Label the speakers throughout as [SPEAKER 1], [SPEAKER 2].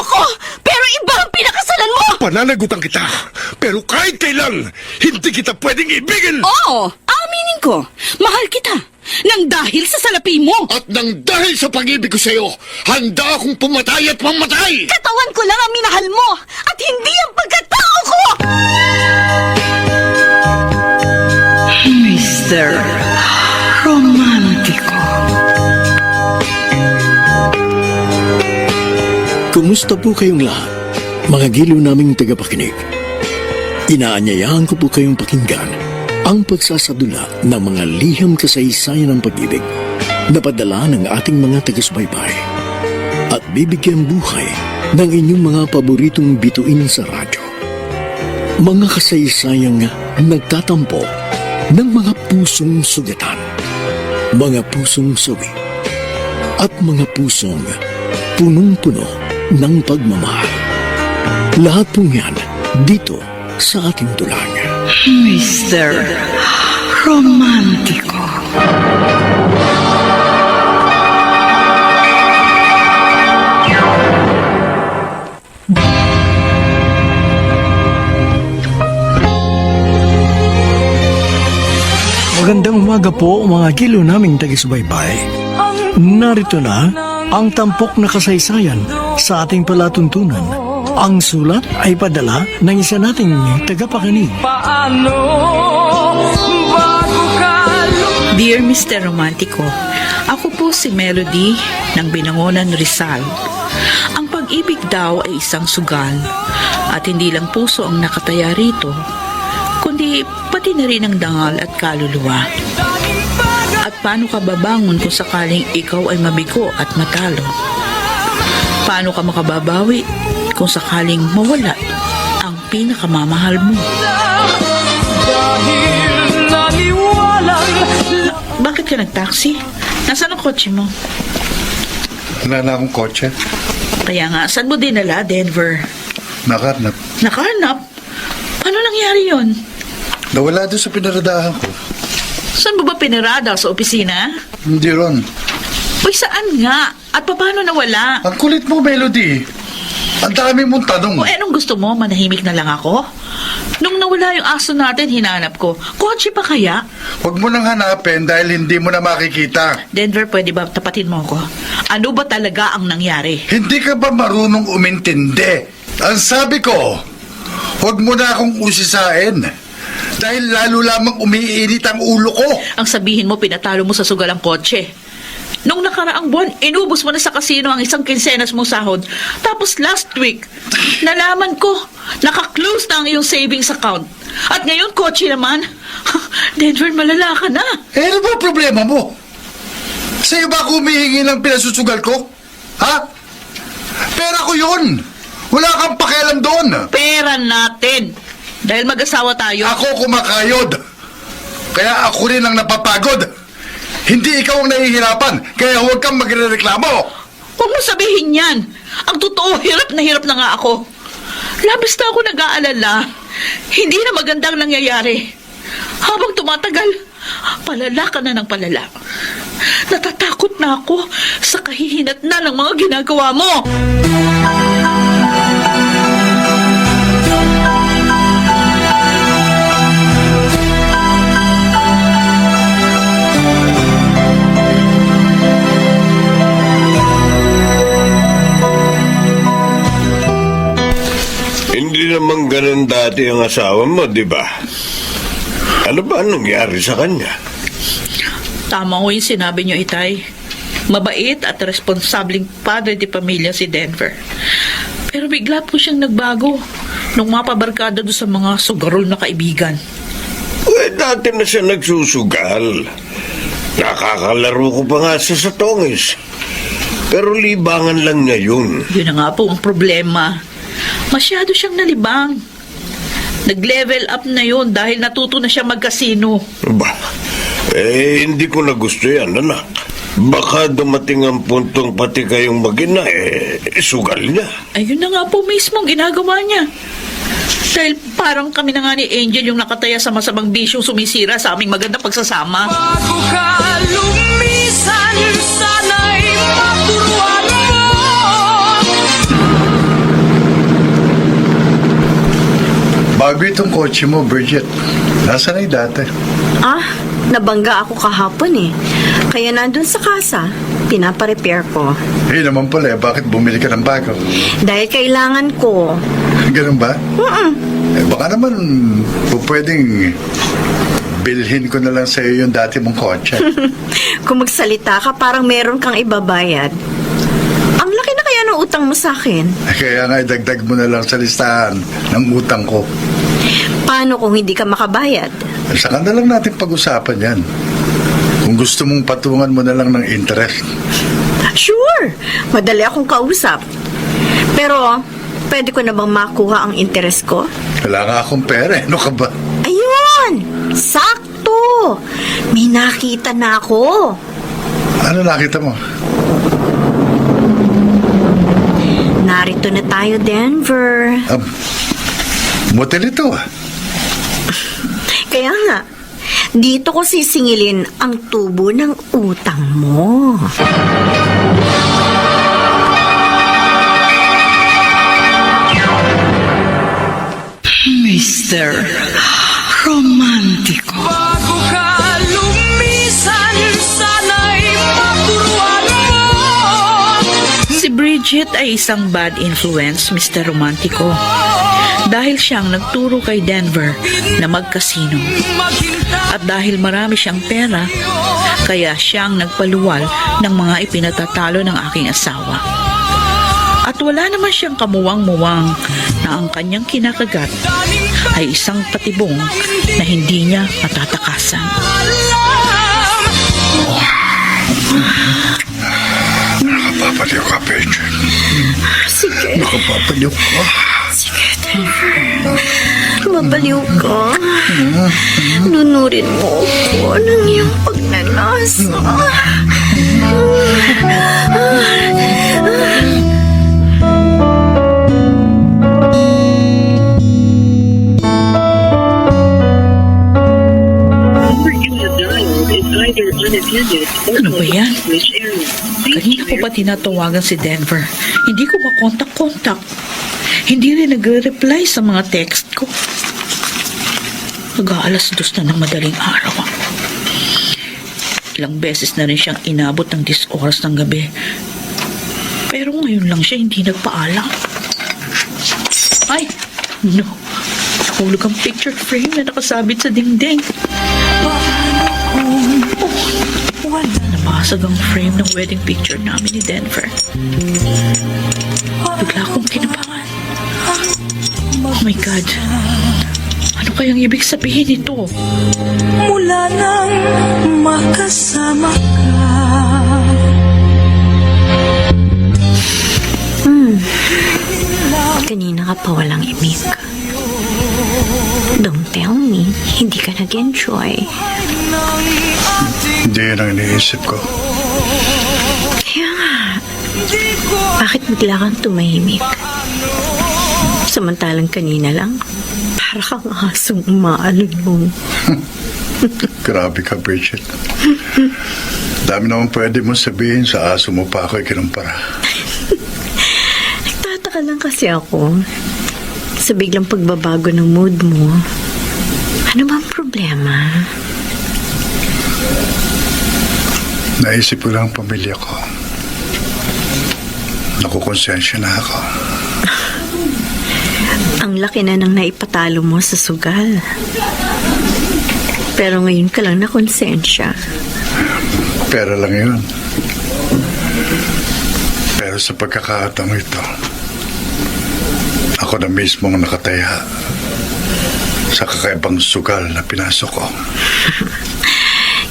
[SPEAKER 1] ko, pero iba ang pinakasalan mo!
[SPEAKER 2] Pananagutan kita, pero kahit kailan, hindi kita pwedeng ibigin!
[SPEAKER 1] Oo, aminin ko, mahal kita, nang dahil sa salapi mo!
[SPEAKER 2] At nang dahil sa pag-ibig ko sa'yo, handa akong pumatay at mamatay!
[SPEAKER 1] Katawan ko lang ang minahal mo, at hindi ang pagkatao ko! Mr. Romantico.
[SPEAKER 3] Kumusta po kayong lahat, mga giliw naming tagapakinig? Inaanyayahan ko po kayong pakinggan ang pagsasadula ng mga liham kasaysayan ng pag-ibig na padala ng ating mga taga-subaybay at bibigyan buhay ng inyong mga paboritong bituin sa radyo. Mga kasaysayang nagtatampo ng mga pusong sugatan, mga pusong sawi, at mga pusong punong-puno ng pagmamahal. Lahat pong yan dito sa ating tulang.
[SPEAKER 1] Mr. Romantico.
[SPEAKER 3] Magandang umaga po mga kilo naming taga-subaybay. Narito na ang tampok na kasaysayan sa ating palatuntunan. Ang sulat ay padala ng isa nating tagapakinig.
[SPEAKER 4] Dear Mr. Romantico, ako po si Melody ng Binangonan, Rizal. Ang pag-ibig daw ay isang sugal at hindi lang puso ang nakataya rito, kundi pati na rin ang dangal at kaluluwa. At paano ka babangon kung sakaling ikaw ay mabigo at matalo? Paano ka makababawi kung sakaling mawala ang pinakamamahal mo? Bakit ka nag-taxi? Nasaan ang kotse mo?
[SPEAKER 5] Wala na akong kotse.
[SPEAKER 4] Kaya nga, saan mo dinala, Denver?
[SPEAKER 5] Nakarnap.
[SPEAKER 4] Nakahanap? Paano nangyari yon?
[SPEAKER 5] Nawala doon sa pinaradahan ko.
[SPEAKER 4] Saan mo ba pinarada? Sa opisina?
[SPEAKER 5] Hindi ron.
[SPEAKER 4] Uy, saan nga? At paano nawala?
[SPEAKER 5] Ang kulit mo, Melody. Ang dami mong tanong.
[SPEAKER 4] O anong gusto mo? Manahimik na lang ako? Nung nawala yung aso natin, hinanap ko. Kotse pa kaya?
[SPEAKER 5] Huwag mo nang hanapin dahil hindi mo na makikita.
[SPEAKER 4] Denver, pwede ba tapatin mo ako? Ano ba talaga ang nangyari?
[SPEAKER 5] Hindi ka ba marunong umintindi? Ang sabi ko, huwag mo na akong usisain. Dahil lalo lamang umiinit ang ulo ko.
[SPEAKER 4] Ang sabihin mo, pinatalo mo sa sugal ang kotse. Nung nakaraang buwan, inubos mo na sa kasino ang isang kinsenas mong sahod. Tapos last week, nalaman ko, naka-close na ang iyong savings account. At ngayon, kotse naman. Denver, malala ka na.
[SPEAKER 5] Eh, ano ba problema mo? Sa'yo ba ako humihingi ng pinasusugal ko? Ha? Pera ko yun. Wala kang pakialam doon.
[SPEAKER 4] Pera natin. Dahil mag-asawa tayo.
[SPEAKER 5] Ako kumakayod. Kaya ako rin ang napapagod. Hindi ikaw ang nahihirapan, kaya huwag kang magrereklamo.
[SPEAKER 4] Huwag mo sabihin yan. Ang totoo, hirap na nga ako. Labis na ako nag-aalala. Hindi na magandang nangyayari. Habang tumatagal, palala ka na ng palala. Natatakot na ako sa kahihinat na ng mga ginagawa mo.
[SPEAKER 2] Hindi naman ganun dati ang asawa mo, di ba? Ano ba ang nangyari sa kanya?
[SPEAKER 4] Tama ho yung sinabi niyo, Itay. Mabait at responsabling padre de pamilya si Denver. Pero bigla po siyang nagbago nung mapabarkada doon sa mga sugarol na kaibigan.
[SPEAKER 2] Dati na siya nagsusugal. Nakakalaro ko pa nga siya sa tongis. Pero libangan lang niya yun.
[SPEAKER 4] Yun na nga po ang problema. Masyado siyang nalibang. Nag-level up na yun dahil natuto na siya magkasino.
[SPEAKER 2] Ba, hindi ko na gusto yan, anak. Baka dumating ang puntong pati kayong mag-ina, sugal niya.
[SPEAKER 4] Ayun na nga po mismo ang ginagawa niya. Dahil parang kami na nga ni Angel yung nakataya sa masamang bisyong sumisira sa aming magandang pagsasama.
[SPEAKER 1] Bago ka lumisan, sana'y maturuan mo.
[SPEAKER 5] Bago itong kotse mo, Bridget. Nasaan ay dati?
[SPEAKER 6] Ah, nabangga ako kahapon eh. Kaya nandun sa kasa, pinaparepair ko.
[SPEAKER 5] Eh naman pala, bakit bumili ka ng bago?
[SPEAKER 6] Dahil kailangan ko.
[SPEAKER 5] Ganun ba? Eh baka naman pwedeng bilhin ko na lang sa'yo yung dati mong kotse.
[SPEAKER 6] Kung magsalita ka, parang meron kang ibabayad. Ang laki na kaya ng utang mo sa akin.
[SPEAKER 5] Kaya nga, idagdag mo na lang sa listahan ng utang ko.
[SPEAKER 6] Paano kung hindi ka makabayad?
[SPEAKER 5] Saka na lang natin pag-usapan yan. Kung gusto mong patungan mo na lang ng interest.
[SPEAKER 6] Sure, madali akong kausap. Pero, pwede ko na bang makuha ang interest ko?
[SPEAKER 5] Wala nga akong pera. Ano ka ba?
[SPEAKER 6] Ayun! Sakto! May nakita na ako.
[SPEAKER 5] Ano nakita mo?
[SPEAKER 6] Narito na tayo, Denver.
[SPEAKER 5] Motel ito ah.
[SPEAKER 6] Kaya nga, dito ko sisingilin ang tubo ng utang mo.
[SPEAKER 1] Mr. Romantiko.
[SPEAKER 7] Bago ka lumisan, sana'y maturuan mo.
[SPEAKER 4] Si Bridget ay isang bad influence, Mr. Romantico. Dahil siyang nagturo kay Denver na magkasino. At dahil marami siyang pera, kaya siyang nagpaluwal ng mga ipinatatalo ng aking asawa. At wala naman siyang kamuwang-muwang na ang kanyang kinakagat ay isang patibong na hindi niya matatakasan.
[SPEAKER 5] Nakapapaliw ka, Bridget.
[SPEAKER 6] Sige,
[SPEAKER 5] Nakapapaliw ka.
[SPEAKER 6] sige, Denver. Mabaliw ka. Nunurin mo ako ng iyong pagnanasa.
[SPEAKER 4] Ano ba yan? Kanina ko pa tinatawagan si Denver. Hindi ko makontak-kontak. Hindi rin nagre-reply sa mga text ko. Mag-aalas 2 na ng madaling araw. Ilang beses na rin siyang inabot ng 10 oras ng gabi. Pero ngayon lang siya hindi nagpaalam. Ay! No! Nahulog ang picture frame na nakasabit sa dingding. Nabasag ang frame ng wedding picture namin ni Denver. Bigla akong kinabahan. Oh my God. Ano kayang ibig sabihin nito?
[SPEAKER 7] Mula nang makasama ka.
[SPEAKER 6] Kanina ka pa walang imik. Don't tell me, hindi ka nag-enjoy.
[SPEAKER 5] Hindi yun ang iniisip ko.
[SPEAKER 6] Kaya nga, bakit bigla kang tumahimik? Samantalang kanina lang, para kang asong umaalulong.
[SPEAKER 5] Grabe ka, Bridget. Dami naman pwede mong sabihin sa aso mo pa ako'y kinumpara.
[SPEAKER 6] Nagtataka lang kasi ako sa biglang pagbabago ng mood mo. Ano bang problema?
[SPEAKER 5] Naisip ko lang ang pamilya ko. Nakukonsensya na ako.
[SPEAKER 6] Ang laki na nang naipatalo mo sa sugal. Pero ngayon ka lang na konsensya.
[SPEAKER 5] Pera lang yun. Pero sa pagkakataong ito, ako na mismong nakataya sa kakaibang sugal na pinasok ko.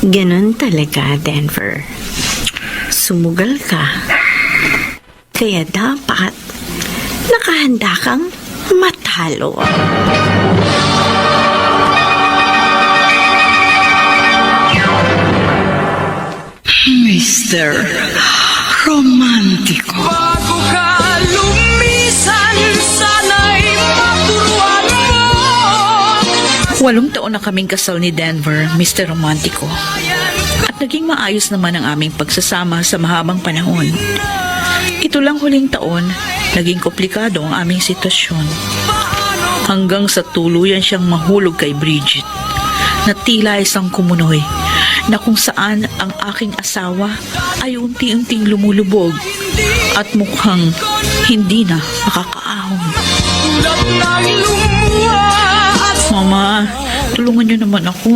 [SPEAKER 6] Ganon talaga, Denver. Sumugal ka. Kaya dapat nakahanda kang matalo.
[SPEAKER 1] Mr. Romantiko.
[SPEAKER 7] Bago ka lumisan, sana'y maturuan mo.
[SPEAKER 4] 8 taon na kaming kasal ni Denver, Mr. Romantico. At naging maayos naman ang aming pagsasama sa mahabang panahon. Ito lang huling taon, naging komplikado ang aming sitwasyon. hanggang sa tuluyan siyang mahulog kay Bridget na tila isang kumunoy na kung saan ang aking asawa ay unti-unting lumulubog at mukhang hindi na makakaahon.
[SPEAKER 7] Tulad ng lumuha at
[SPEAKER 4] Mama, tulungan niyo naman ako.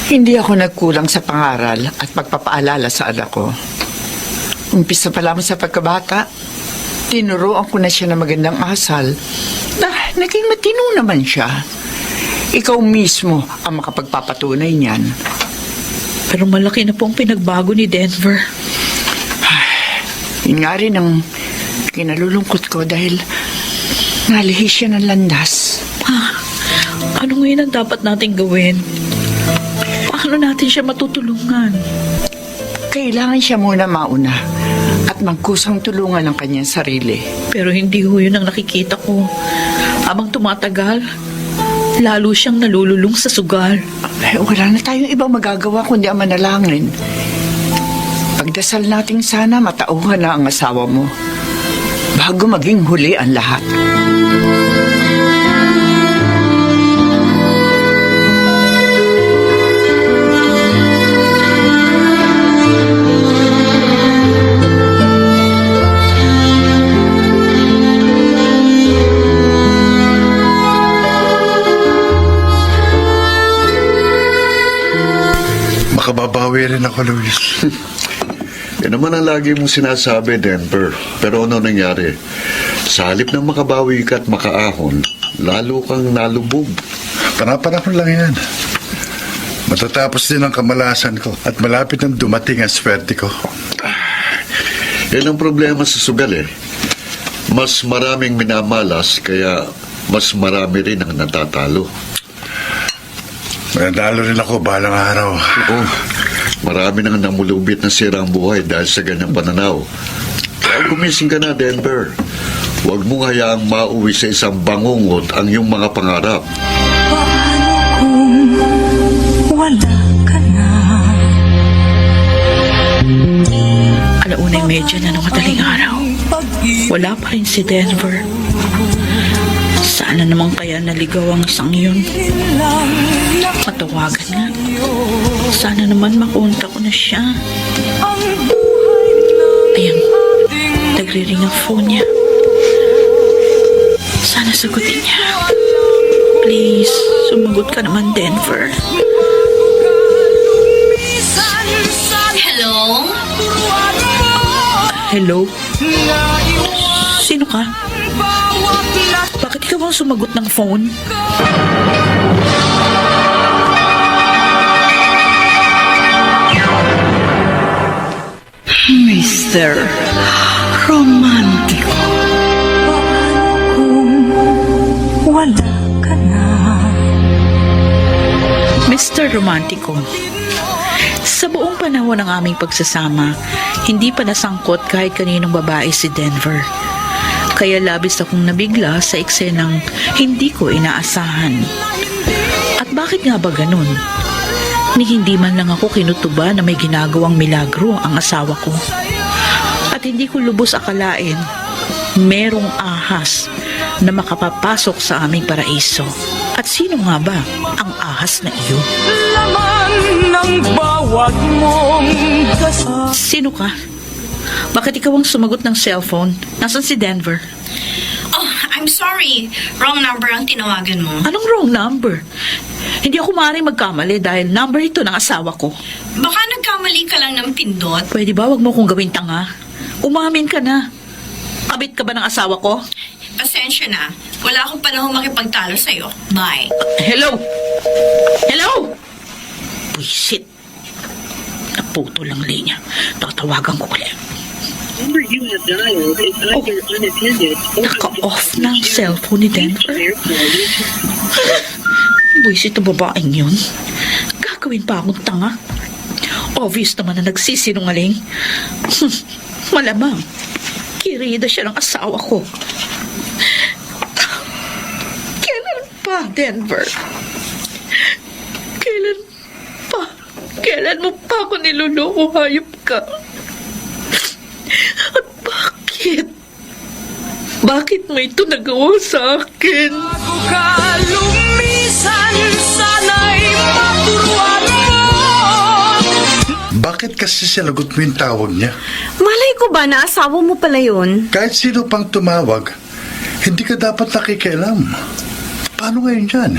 [SPEAKER 8] Hindi ako nagkulang sa pangaral at pagpapaalala sa anak ko. Umpisa pa lamang sa pagkabata, tinuruan ko na siya ng magandang asal na naging matino naman siya. Ikaw mismo ang makapagpapatunay niyan.
[SPEAKER 4] Pero malaki na po ang pinagbago ni Denver.
[SPEAKER 8] Yun nga rin ang kinalulungkot ko dahil nalihis siya ng landas.
[SPEAKER 4] Ano ngayon ang dapat nating gawin? Paano natin siya matutulungan?
[SPEAKER 8] Kailangan siya muna mauna at magkusang tulungan ang kanyang sarili.
[SPEAKER 4] Pero hindi ho yun ang nakikita ko. Habang tumatagal, lalo siyang nalululong sa sugal.
[SPEAKER 8] Wala na tayong ibang magagawa kundi ang manalangin. Pagdasal nating sana matauhan na ang asawa mo bago maging huli ang lahat.
[SPEAKER 5] Makababawi rin ako, Luis.
[SPEAKER 9] Yan naman ang lagi mong sinasabi, Denver. Pero ano nangyari? Sa halip ng makabawi ka at makaahon, lalo kang nalubog.
[SPEAKER 5] Panapanahon lang yan. Matatapos din ang kamalasan ko at malapit nang dumating ang swerte ko.
[SPEAKER 9] Yan ang problema sa sugal eh. Mas maraming minamalas, kaya mas marami rin ang natatalo.
[SPEAKER 5] Mananalo rin ako balang araw.
[SPEAKER 9] Oo, marami nang namulubit na sira ang buhay dahil sa ganyang pananaw. Kaya gumising ka na, Denver. Huwag mong hayaang mauwi sa isang bangungot ang iyong mga pangarap.
[SPEAKER 7] paano kung wala ka na?
[SPEAKER 4] Alaunay medya na ng madaling araw. Wala pa rin si Denver. Sana naman kaya naligaw ang isang yun. Matawagan nga. Sana naman makontak ko na siya. Ayan, nagriring ang phone niya. Sana sagutin niya. Please, sumagot ka naman, Denver.
[SPEAKER 1] Hello?
[SPEAKER 4] Hello? Sino ka? Bakit ikaw ang sumagot ng phone?
[SPEAKER 1] Mr. Romantico.
[SPEAKER 7] Wala ka na.
[SPEAKER 4] Mr. Romantico, sa buong panahon ng aming pagsasama, hindi pa nasangkot kahit kaninong babae si Denver. Kaya labis akong nabigla sa eksenang hindi ko inaasahan. At bakit nga ba ganun? Ni hindi man lang ako kinutuba na may ginagawang milagro ang asawa ko. At hindi ko lubos akalain merong ahas na makapapasok sa aming paraiso. At sino nga ba ang ahas na iyon?
[SPEAKER 7] Laman ng bawat mong dasal.
[SPEAKER 4] Sino ka? Bakit ikaw ang sumagot ng cellphone? Nasaan si Denver?
[SPEAKER 10] Oh, I'm sorry. Wrong number ang tinawagan mo.
[SPEAKER 4] Anong wrong number? Hindi ako maaaring magkamali dahil number ito ng asawa ko.
[SPEAKER 10] Baka nagkamali ka lang ng pindot.
[SPEAKER 4] Pwede ba wag mo kong gawin tanga? Umamin ka na. Kabit ka ba ng asawa ko?
[SPEAKER 10] Pasensya na. Wala akong panahon makipagtalo sa'yo. Bye.
[SPEAKER 4] Hello? Hello? Buisit. Naputo lang linya. Tatawagan ko ulit. Naka-off na ang cellphone ni Denver. Buisit na babaeng yun. Gagawin pa akong tanga. Obvious naman na nagsisinungaling. Malamang. Kirida siya ng asawa ko. Kailan pa, Denver? Kailan pa? Kailan mo pa ako niloloko, hayop ka? At bakit? Bakit mo ito nagawa sa akin?
[SPEAKER 7] ka lumisan, sana'y maturuan mo.
[SPEAKER 5] Bakit kasi sinagot mo yung tawag niya?
[SPEAKER 6] Malay ko ba na asawa mo pala yun?
[SPEAKER 5] Kahit sino pang tumawag, hindi ka dapat nakikialam. Paano ngayon yan?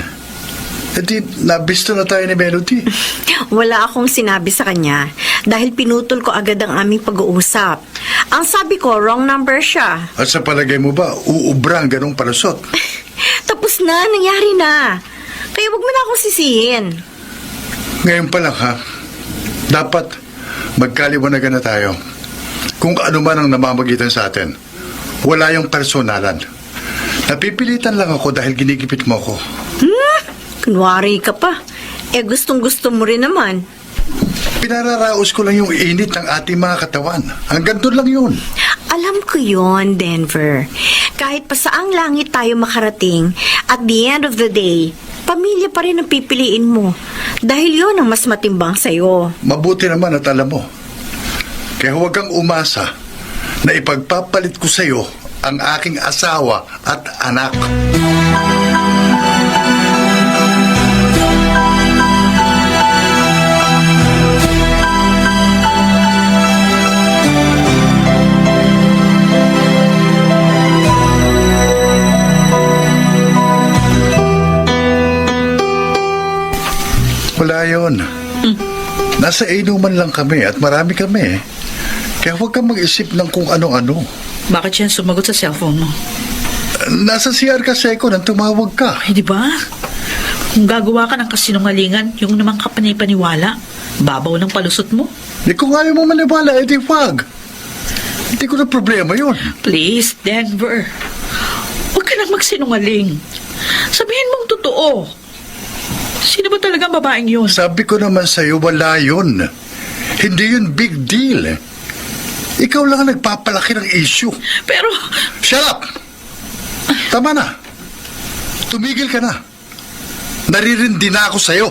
[SPEAKER 5] E di, nabisto na tayo ni Melody.
[SPEAKER 6] Wala akong sinabi sa kanya dahil pinutol ko agad ang aming pag-uusap. Ang sabi ko, wrong number siya.
[SPEAKER 5] At sa palagay mo ba, uubra ang ganong palusot?
[SPEAKER 6] Tapos na, nangyari na. Kaya wag mo na akong sisihin.
[SPEAKER 5] Ngayon pa lang ha, dapat magkaliwanagan na tayo. Kung ano man ang namamagitan sa atin, wala yung personalan. Napipilitan lang ako dahil ginigipit mo ako.
[SPEAKER 6] Kunwari ka pa. Gustong gusto mo rin naman.
[SPEAKER 5] Pinararaos ko lang yung init ng ating mga katawan. Hanggang doon lang yun.
[SPEAKER 6] Alam ko yon, Denver. Kahit pa saang langit tayo makarating, at the end of the day, pamilya pa rin ang pipiliin mo. Dahil yon ang mas matimbang sa'yo.
[SPEAKER 5] Mabuti naman at alam mo. Kaya huwag kang umasa na ipagpapalit ko sa'yo ang aking asawa at anak. Wala yun. Nasa inuman lang kami at marami kami. Kaya huwag kang mag-isip ng kung ano-ano.
[SPEAKER 4] Bakit siya sumagot sa cellphone mo?
[SPEAKER 5] Nasa CR kasi ako nang tumawag ka.
[SPEAKER 4] Ay, di ba? Kung gagawa ka ng kasinungalingan, yung naman kapanipaniwala, babaw ng palusot mo.
[SPEAKER 5] Di kung ayaw mo maniwala, edi wag. Hindi ko na problema yun.
[SPEAKER 4] Please, Denver. Huwag ka nang magsinungaling. Sabihin mong totoo. Sino ba talagang babaeng yun?
[SPEAKER 5] Sabi ko naman sa'yo, wala yun. Hindi yun big deal. Ikaw lang ang nagpapalaki ng issue.
[SPEAKER 4] Pero...
[SPEAKER 5] Shut up! Tama na. Tumigil ka na. Naririndi na ako sa'yo.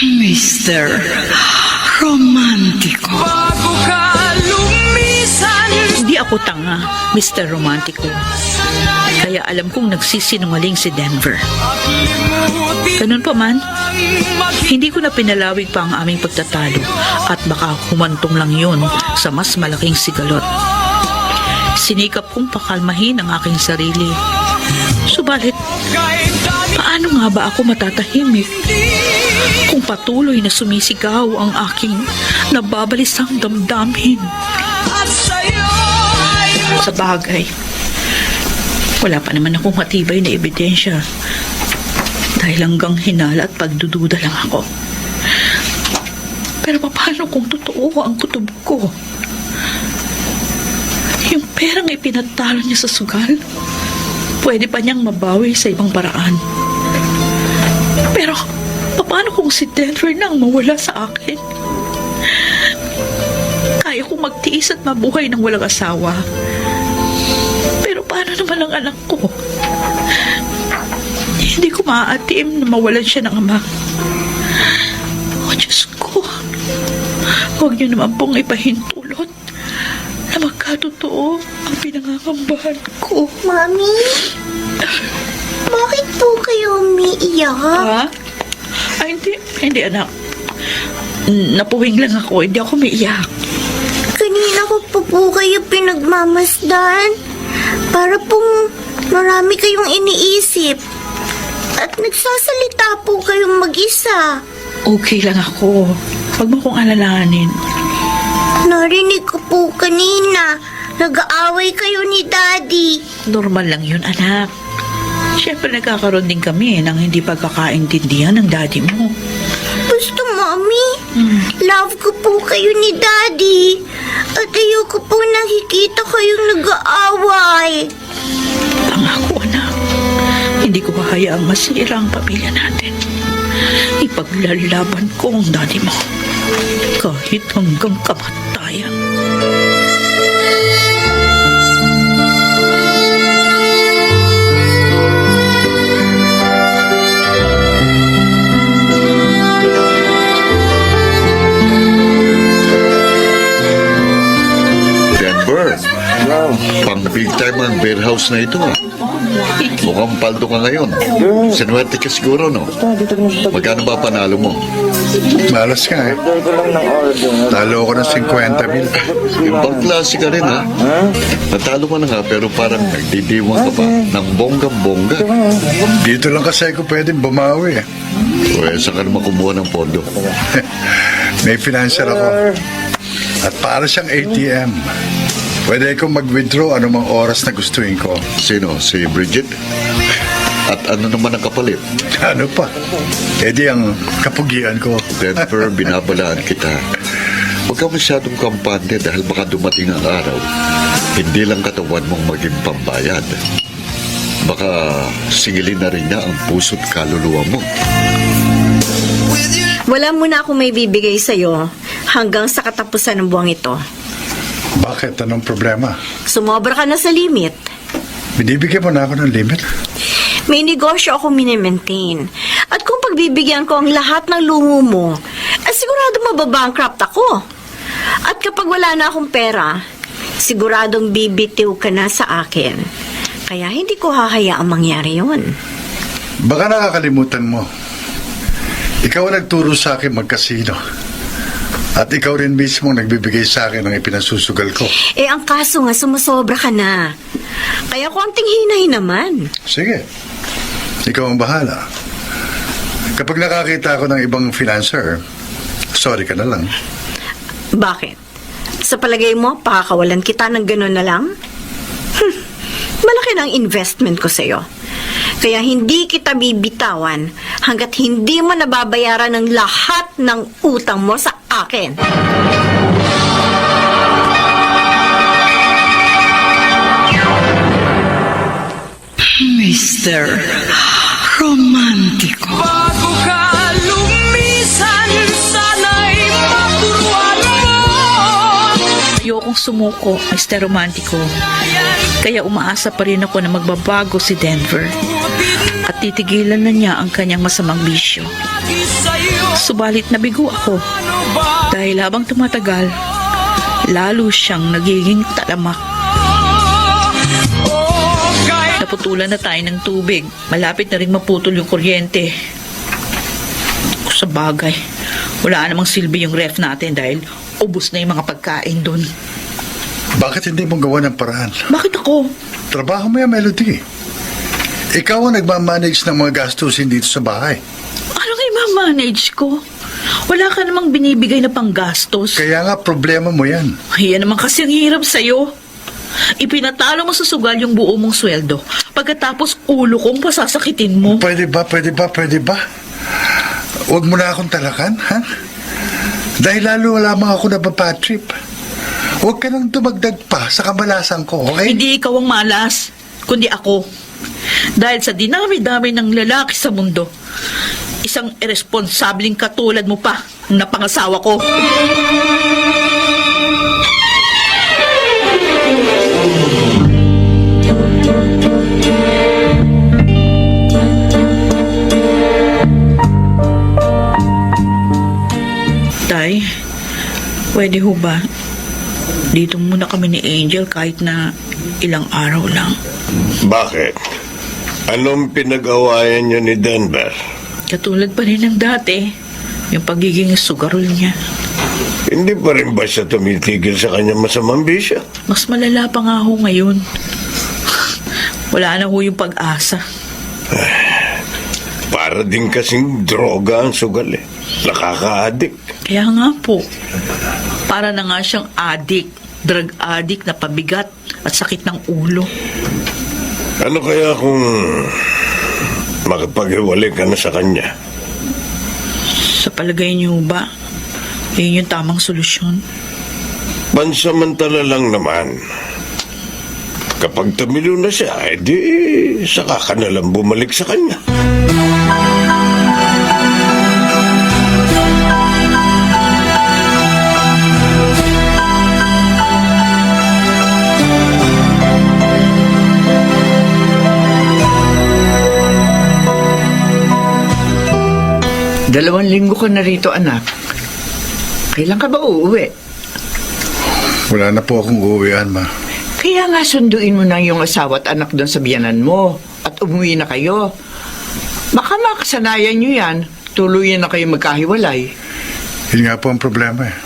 [SPEAKER 1] Mr. Romantico.
[SPEAKER 7] Bago ka lumisan,
[SPEAKER 4] Hindi ako tanga, Mr. Romantico. Kaya alam kong nagsisinungaling si Denver. Ganun pa man, hindi ko na pinalawig pa ang aming pagtatalo at baka humantong lang yun sa mas malaking sigalot. Sinikap kong pakalmahin ang aking sarili. Subalit, paano nga ba ako matatahimik kung patuloy na sumisigaw ang aking nababalisang damdamin?
[SPEAKER 7] at sa'yo ay
[SPEAKER 4] Sa bagay, wala pa naman akong matibay na ebidensya dahil hanggang hinala at pagdududa lang ako. Pero paano kung totoo ang kutob ko? Yung perang ipinatalo niya sa sugal, pwede pa niyang mabawi sa ibang paraan. Pero paano kung si Denver nang mawala sa akin? Kaya kong magtiis at mabuhay ng walang asawa. Pero paano naman ang anak ko? Hindi ko maaatiim na mawalan siya ng ama. O Diyos ko, huwag niyo naman pong ipahintulot na magkatotoo ang pinangangambahan ko.
[SPEAKER 6] Mami, bakit po kayo umiiyak?
[SPEAKER 4] Ha? Ay, hindi anak. Napuwing lang ako, hindi ako maiyak.
[SPEAKER 6] Kanina ko po kayo pinagmamasdan. Para pong marami kayong iniisip. At nagsasalita po kayong mag-isa.
[SPEAKER 4] Okay lang ako. Huwag mo kong alalahanin.
[SPEAKER 6] Narinig ko po kanina. Nag-aaway kayo ni Daddy.
[SPEAKER 4] Normal lang yun, anak. Siyempre nagkakaroon din kami ng hindi pagkakaintindihan ng daddy mo.
[SPEAKER 6] Basta, Mami, love ko po kayo ni Daddy. At ayoko po nakikita kayong nag-aaway.
[SPEAKER 4] Pangako, anak. Hindi ko hahayaang masira ang pamilya natin. Ipaglalaban ko ang daddy mo. Kahit hanggang kamatayan.
[SPEAKER 9] big time ang warehouse na ito. Mukhang paldo ka ngayon. Sinuwerte ka siguro, no? Magkano ba panalo mo?
[SPEAKER 5] Malas ka eh. Talo ko ng 50,000.
[SPEAKER 9] Ibang klase ka rin, ha? Natalo ka na nga, pero parang nagdidiwang ka pa ng bonggang-bongga.
[SPEAKER 5] Dito lang kasi ako pwedeng bumawi eh.
[SPEAKER 9] Uwe, saan ka naman kumuha ng pondo?
[SPEAKER 5] May financier ako. At para siyang ATM. Pwede akong mag-withdraw anumang oras na gustuin ko.
[SPEAKER 9] Sino? Si Bridget? At ano naman ang kapalit?
[SPEAKER 5] Ano pa? Eh di ang kapugian ko.
[SPEAKER 9] Denver, binabalaan kita. Huwag ka masyadong kampante dahil baka dumating ang araw. Hindi lang katawan mong maging pambayad. Baka singilin na rin niya ang puso't kaluluwa mo.
[SPEAKER 6] Wala muna akong may bibigay sa'yo hanggang sa katapusan ng buwang ito.
[SPEAKER 5] Bakit? Anong problema?
[SPEAKER 6] Sumobra ka na sa limit.
[SPEAKER 5] Binibigyan mo na ako ng limit?
[SPEAKER 6] May negosyo ako minimaintain. At kung pagbibigyan ko ang lahat ng lungo mo, sigurado mababankrupt ako. At kapag wala na akong pera, siguradong bibitiw ka na sa akin. Kaya hindi ko hahayaang mangyari yun.
[SPEAKER 5] Baka nakakalimutan mo. Ikaw ang nagturo sa akin magkasino. At ikaw rin mismo nagbibigay sa akin ng ipinasusugal ko.
[SPEAKER 6] Eh, ang kaso nga, sumusobra ka na. Kaya konting hinay naman.
[SPEAKER 5] Sige. Ikaw ang bahala. Kapag nakakita ako ng ibang financer, sorry ka na lang.
[SPEAKER 6] Bakit? Sa palagay mo, pakakawalan kita ng gano'n na lang? Malaki ng investment ko sa'yo. Kaya hindi kita bibitawan hanggat hindi mo nababayaran ng lahat ng utang mo sa akin.
[SPEAKER 1] Mr. Romantiko.
[SPEAKER 7] Bago ka lumisan, sana'y maturuan mo.
[SPEAKER 4] Ayokong sumuko, Mr. Romantico. Kaya umaasa pa rin ako na magbabago si Denver. At titigilan na niya ang kanyang masamang bisyo. Subalit nabigo ako. Dahil habang tumatagal, lalo siyang nagiging talamak. Naputulan na tayo ng tubig. Malapit na rin maputol yung kuryente. Sa bagay, wala namang silbi yung ref natin dahil ubos na yung mga pagkain doon.
[SPEAKER 5] Bakit hindi mo gawa ng paraan?
[SPEAKER 4] Bakit ako?
[SPEAKER 5] Trabaho mo yung Melody. Ikaw ang nagmamanage ng mga gastusin dito sa bahay.
[SPEAKER 4] Ano nga i-manage ko? Wala ka namang binibigay na panggastos.
[SPEAKER 5] Kaya nga problema mo yan.
[SPEAKER 4] Yan naman kasi ang hirap sa'yo. Ipinatalo mo sa sugal yung buo mong sweldo. Pagkatapos ulo kong pasasakitin mo.
[SPEAKER 5] Pwede ba? Huwag mo na akong talakan, ha? Dahil lalo lamang ako nababad trip. Huwag ka nang dumagdag pa sa kamalasan ko, okay?
[SPEAKER 4] Hindi ikaw ang malas, kundi ako. Dahil sa dinami-dami ng lalaki sa mundo, isang irresponsableng katulad mo pa ang napangasawa ko. Tay, pwede ho ba? Dito muna kami ni Angel kahit na ilang araw lang.
[SPEAKER 2] Bakit? Anong pinag-awayan niyo ni Denver?
[SPEAKER 4] Katulad pa rin ng dati, yung pagiging sugarol niya.
[SPEAKER 2] Hindi pa rin ba siya tumitigil sa kanyang masamang bisyo?
[SPEAKER 4] Mas malala pa nga ho ngayon. Wala na ho yung pag-asa.
[SPEAKER 2] Para din kasing droga ang sugal eh. Nakaka-addict.
[SPEAKER 4] Kaya nga po, para na nga siyang drug addict na pabigat at sakit ng ulo.
[SPEAKER 2] Ano kaya kung makipaghiwalay ka na sa kanya?
[SPEAKER 4] Sa palagay niyo ba, yun yung tamang solusyon?
[SPEAKER 2] Pansamantala lang naman. Kapag tumilo na siya, edi saka ka na lang bumalik sa kanya.
[SPEAKER 8] Dalawang linggo ka na rito, anak. Kailan ka ba uuwi?
[SPEAKER 5] Wala na po akong uuwian, ma.
[SPEAKER 8] Kaya nga sunduin mo na yung asawa at anak doon sa biyanan mo at umuwi na kayo. Baka makasanayan nyo yan, tuluyan na kayo magkahiwalay.
[SPEAKER 5] Yun nga po ang problema eh.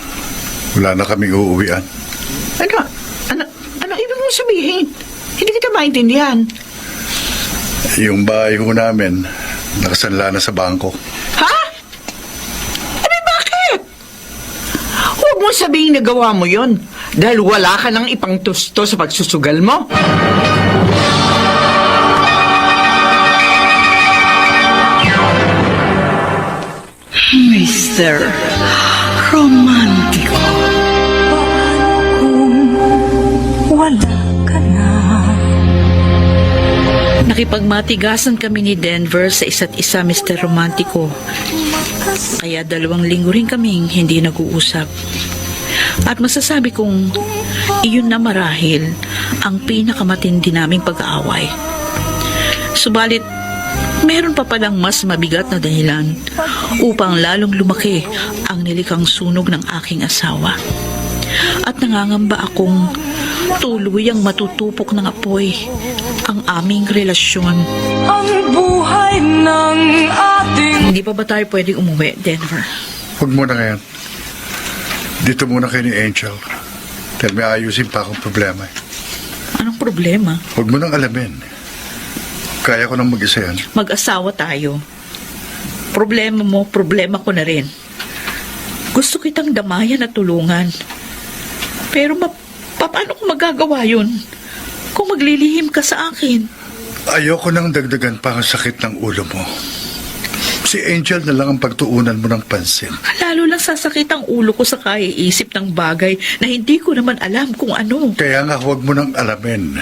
[SPEAKER 5] Wala na kaming uuwian.
[SPEAKER 8] Ano ibig mong sabihin? Hindi kita maintindihan.
[SPEAKER 5] Yung bahay ho namin, nakasanla na sa bangko.
[SPEAKER 8] Ha? Bakit? Huwag mo sabihin na gawa mo yon dahil wala ka nang ipangtusto sa pagsusugal mo.
[SPEAKER 1] Mr. Romantico.
[SPEAKER 4] Nakipagmatigasan kami ni Denver sa isa't isa, Mr. Romantico. Kaya 2 linggo rin kaming hindi nag-uusap. At masasabi kong iyon na marahil ang pinakamatindi naming pag-aaway. Subalit, meron pa palang mas mabigat na dahilan upang lalong lumaki ang nilikang sunog ng aking asawa. At nangangamba akong tuluyang matutupok ng apoy ang aming relasyon.
[SPEAKER 7] Ang buhay ng ating
[SPEAKER 4] Hindi pa ba tayo pwedeng umuwi, Denver?
[SPEAKER 5] Huwag muna ngayon. Dito muna kayo ni Angel. Dahil may ayusin pa akong problema eh.
[SPEAKER 4] Anong problema?
[SPEAKER 5] Huwag mo nang alamin. Kaya ko nang mag-isa yan.
[SPEAKER 4] Mag-asawa tayo. Problema mo, problema ko na rin. Gusto kitang damayan at tulungan. Pero paano ko magagawa yun kung maglilihim ka sa akin?
[SPEAKER 5] Ayoko nang dagdagan pa ang sakit ng ulo mo. Si Angel na lang ang pagtuunan mo ng pansin.
[SPEAKER 4] Lalo lang sasakit ang ulo ko sa kaiisip ng bagay na hindi ko naman alam kung ano.
[SPEAKER 5] Kaya nga huwag mo nang alamin.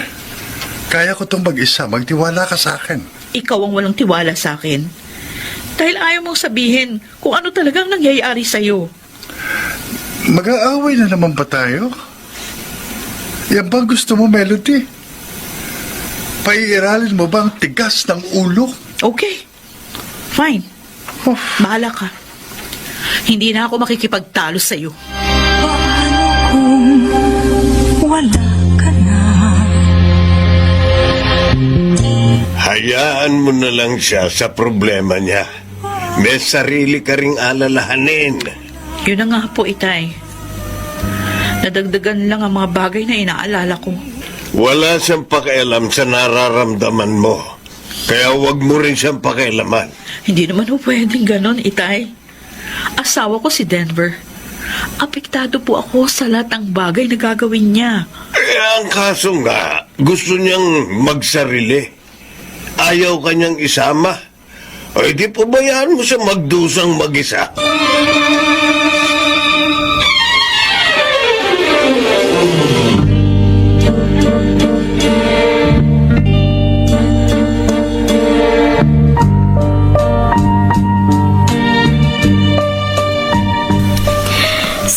[SPEAKER 5] Kaya ko tong mag-isa. Magtiwala ka sa akin.
[SPEAKER 4] Ikaw ang walang tiwala sa akin. Dahil ayaw mong sabihin kung ano talagang nangyayari sa'yo.
[SPEAKER 5] Mag-aaway na naman ba tayo? Yan ba gusto mo, Melody? Paiiralin mo ba ang tigas ng ulo?
[SPEAKER 4] Okay. Fine. Bahala ka. Hindi na ako makikipagtalo sa'yo.
[SPEAKER 7] wala ka na.
[SPEAKER 2] Hayaan mo na lang siya sa problema niya. May sarili ka ring alalahanin.
[SPEAKER 4] Yun na nga po, Itay. Nadagdagan lang ang mga bagay na inaalala ko.
[SPEAKER 2] Wala siyang pakialam sa nararamdaman mo. Kaya wag mo rin siyang pakialaman.
[SPEAKER 4] Hindi naman po pwedeng ganon, Itay. Asawa ko si Denver. Apektado po ako sa lahat ng bagay na gagawin niya.
[SPEAKER 2] Ang kaso nga, gusto niyang magsarili. Ayaw kanyang isama. Ay di pabayaan mo siya magdusang mag-isa.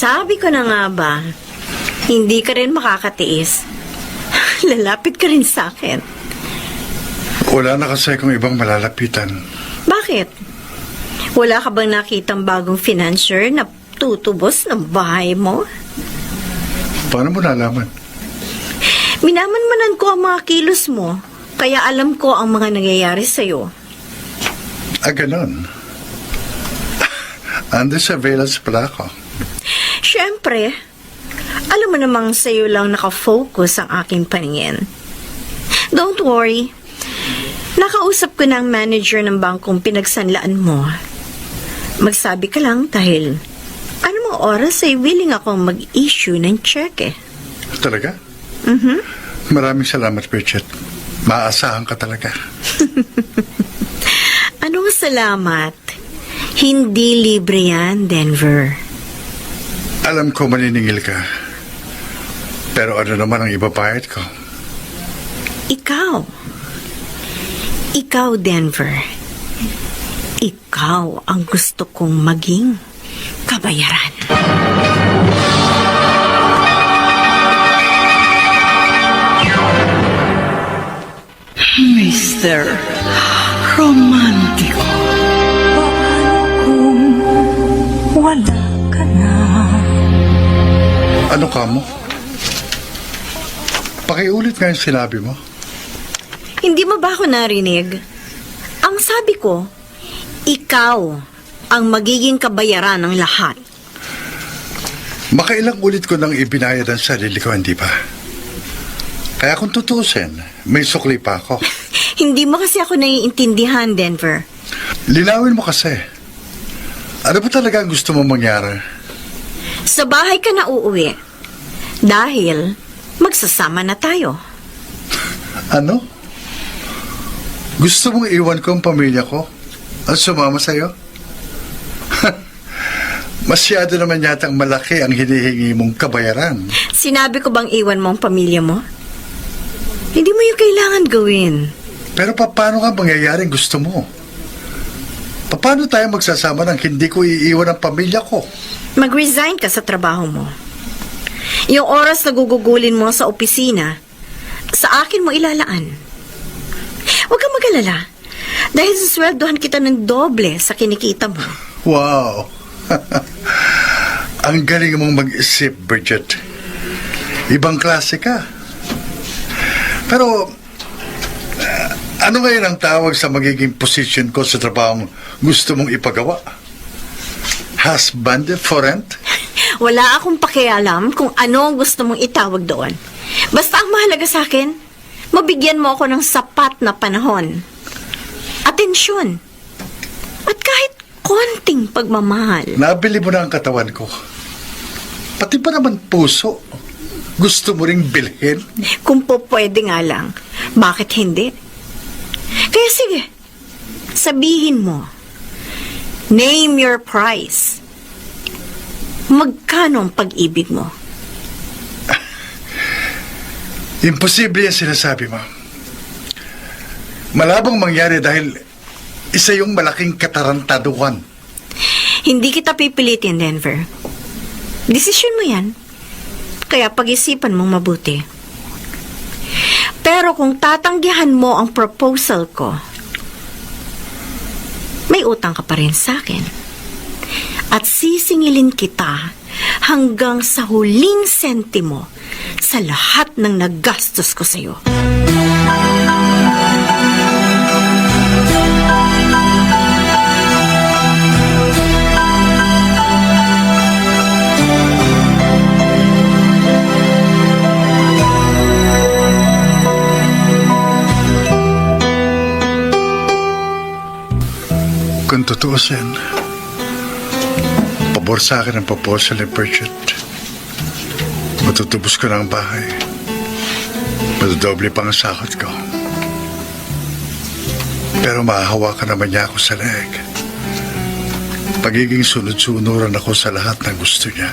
[SPEAKER 6] Sabi ko na nga ba, hindi ka rin makakatiis. Lalapit ka rin sa akin.
[SPEAKER 5] Wala na kasi kung ibang malalapitan.
[SPEAKER 6] Bakit? Wala ka bang nakitang bagong financier na tutubos ng bahay mo?
[SPEAKER 5] Paano mo nalaman?
[SPEAKER 6] Minamanmanan ko ang mga kilos mo, kaya alam ko ang mga nangyayari sa'yo.
[SPEAKER 5] Ganon. Under surveillance pala ako.
[SPEAKER 6] Siyempre, alam mo namang sa'yo lang nakafocus ang aking paningin. Don't worry. Nakausap ko na ang manager ng bangkong pinagsanlaan mo. Magsabi ka lang dahil ano mo oras ay willing akong mag-issue ng check eh.
[SPEAKER 5] Talaga? Maraming salamat, Bridget. Maaasahan ka talaga.
[SPEAKER 6] Anong salamat? Hindi libre yan, Denver.
[SPEAKER 5] Alam ko maniningil ka. Pero ano naman ang ibabayad ko?
[SPEAKER 6] Ikaw. Ikaw, Denver. Ikaw ang gusto kong maging kabayaran.
[SPEAKER 1] Mr. Romantico.
[SPEAKER 7] Wala ka na.
[SPEAKER 5] Ano ka mo? Pakiulit nga yung sinabi mo.
[SPEAKER 6] Hindi mo ba ako narinig? Ang sabi ko, ikaw ang magiging kabayaran ng lahat.
[SPEAKER 5] Makailang ulit ko nang ibinayad ang sarili ko, hindi ba? Kaya kung tutusin, may sukli pa ako.
[SPEAKER 6] Hindi mo kasi ako naiintindihan, Denver.
[SPEAKER 5] Linawin mo kasi. Ano ba talaga ang gusto mo mangyari?
[SPEAKER 6] Sa bahay ka na uuwi. Dahil magsasama na tayo.
[SPEAKER 5] Ano? Gusto mong iwan ko ang pamilya ko? At sumama sa'yo? Masyado naman yatang malaki ang hinihingi mong kabayaran.
[SPEAKER 6] Sinabi ko bang iwan mo ang pamilya mo? Hindi mo yung kailangan gawin.
[SPEAKER 5] Pero paano nga mangyayaring gusto mo? Paano tayo magsasama nang hindi ko iiwan ang pamilya ko?
[SPEAKER 6] Mag-resign ka sa trabaho mo. Yung oras na gugugulin mo sa opisina, sa akin mo ilalaan. Huwag kang mag-alala. Dahil susweldohan kita ng doble sa kinikita mo.
[SPEAKER 5] Wow! Ang galing mong mag-isip, Bridget. Ibang klase ka. Pero, ano ngayon ang tawag sa magiging position ko sa trabahong gusto mong ipagawa? Husband for rent?
[SPEAKER 6] Wala akong pakialam kung ano ang gusto mong itawag doon. Basta ang mahalaga sa akin, mabigyan mo ako ng sapat na panahon. Atensyon. At kahit konting pagmamahal.
[SPEAKER 5] Nabili mo na ang katawan ko. Pati pa naman puso. Gusto mo ring bilhin?
[SPEAKER 6] Kung po pwede nga lang, bakit hindi? Kaya sige, sabihin mo. Name your price. Magkano ang pag-ibig mo?
[SPEAKER 5] Imposible yan sinasabi mo. Malabong mangyari dahil isa yung malaking katarantaduhan.
[SPEAKER 6] Hindi kita pipilitin, Denver. Desisyon mo yan. Kaya pag-isipan mong mabuti. Pero kung tatanggihan mo ang proposal ko, may utang ka pa rin sa akin. At sisingilin kita hanggang sa huling sentimo sa lahat ng nagastos ko sa'yo.
[SPEAKER 5] Kung tutuusin, pabor sa akin ang proposal ni Bridget. Matutubos ko na ang bahay. Matudoble pa ang sahod ko. Pero mahahawakan naman niya ako sa leeg. Pagiging sunod-sunuran ako sa lahat ng gusto niya.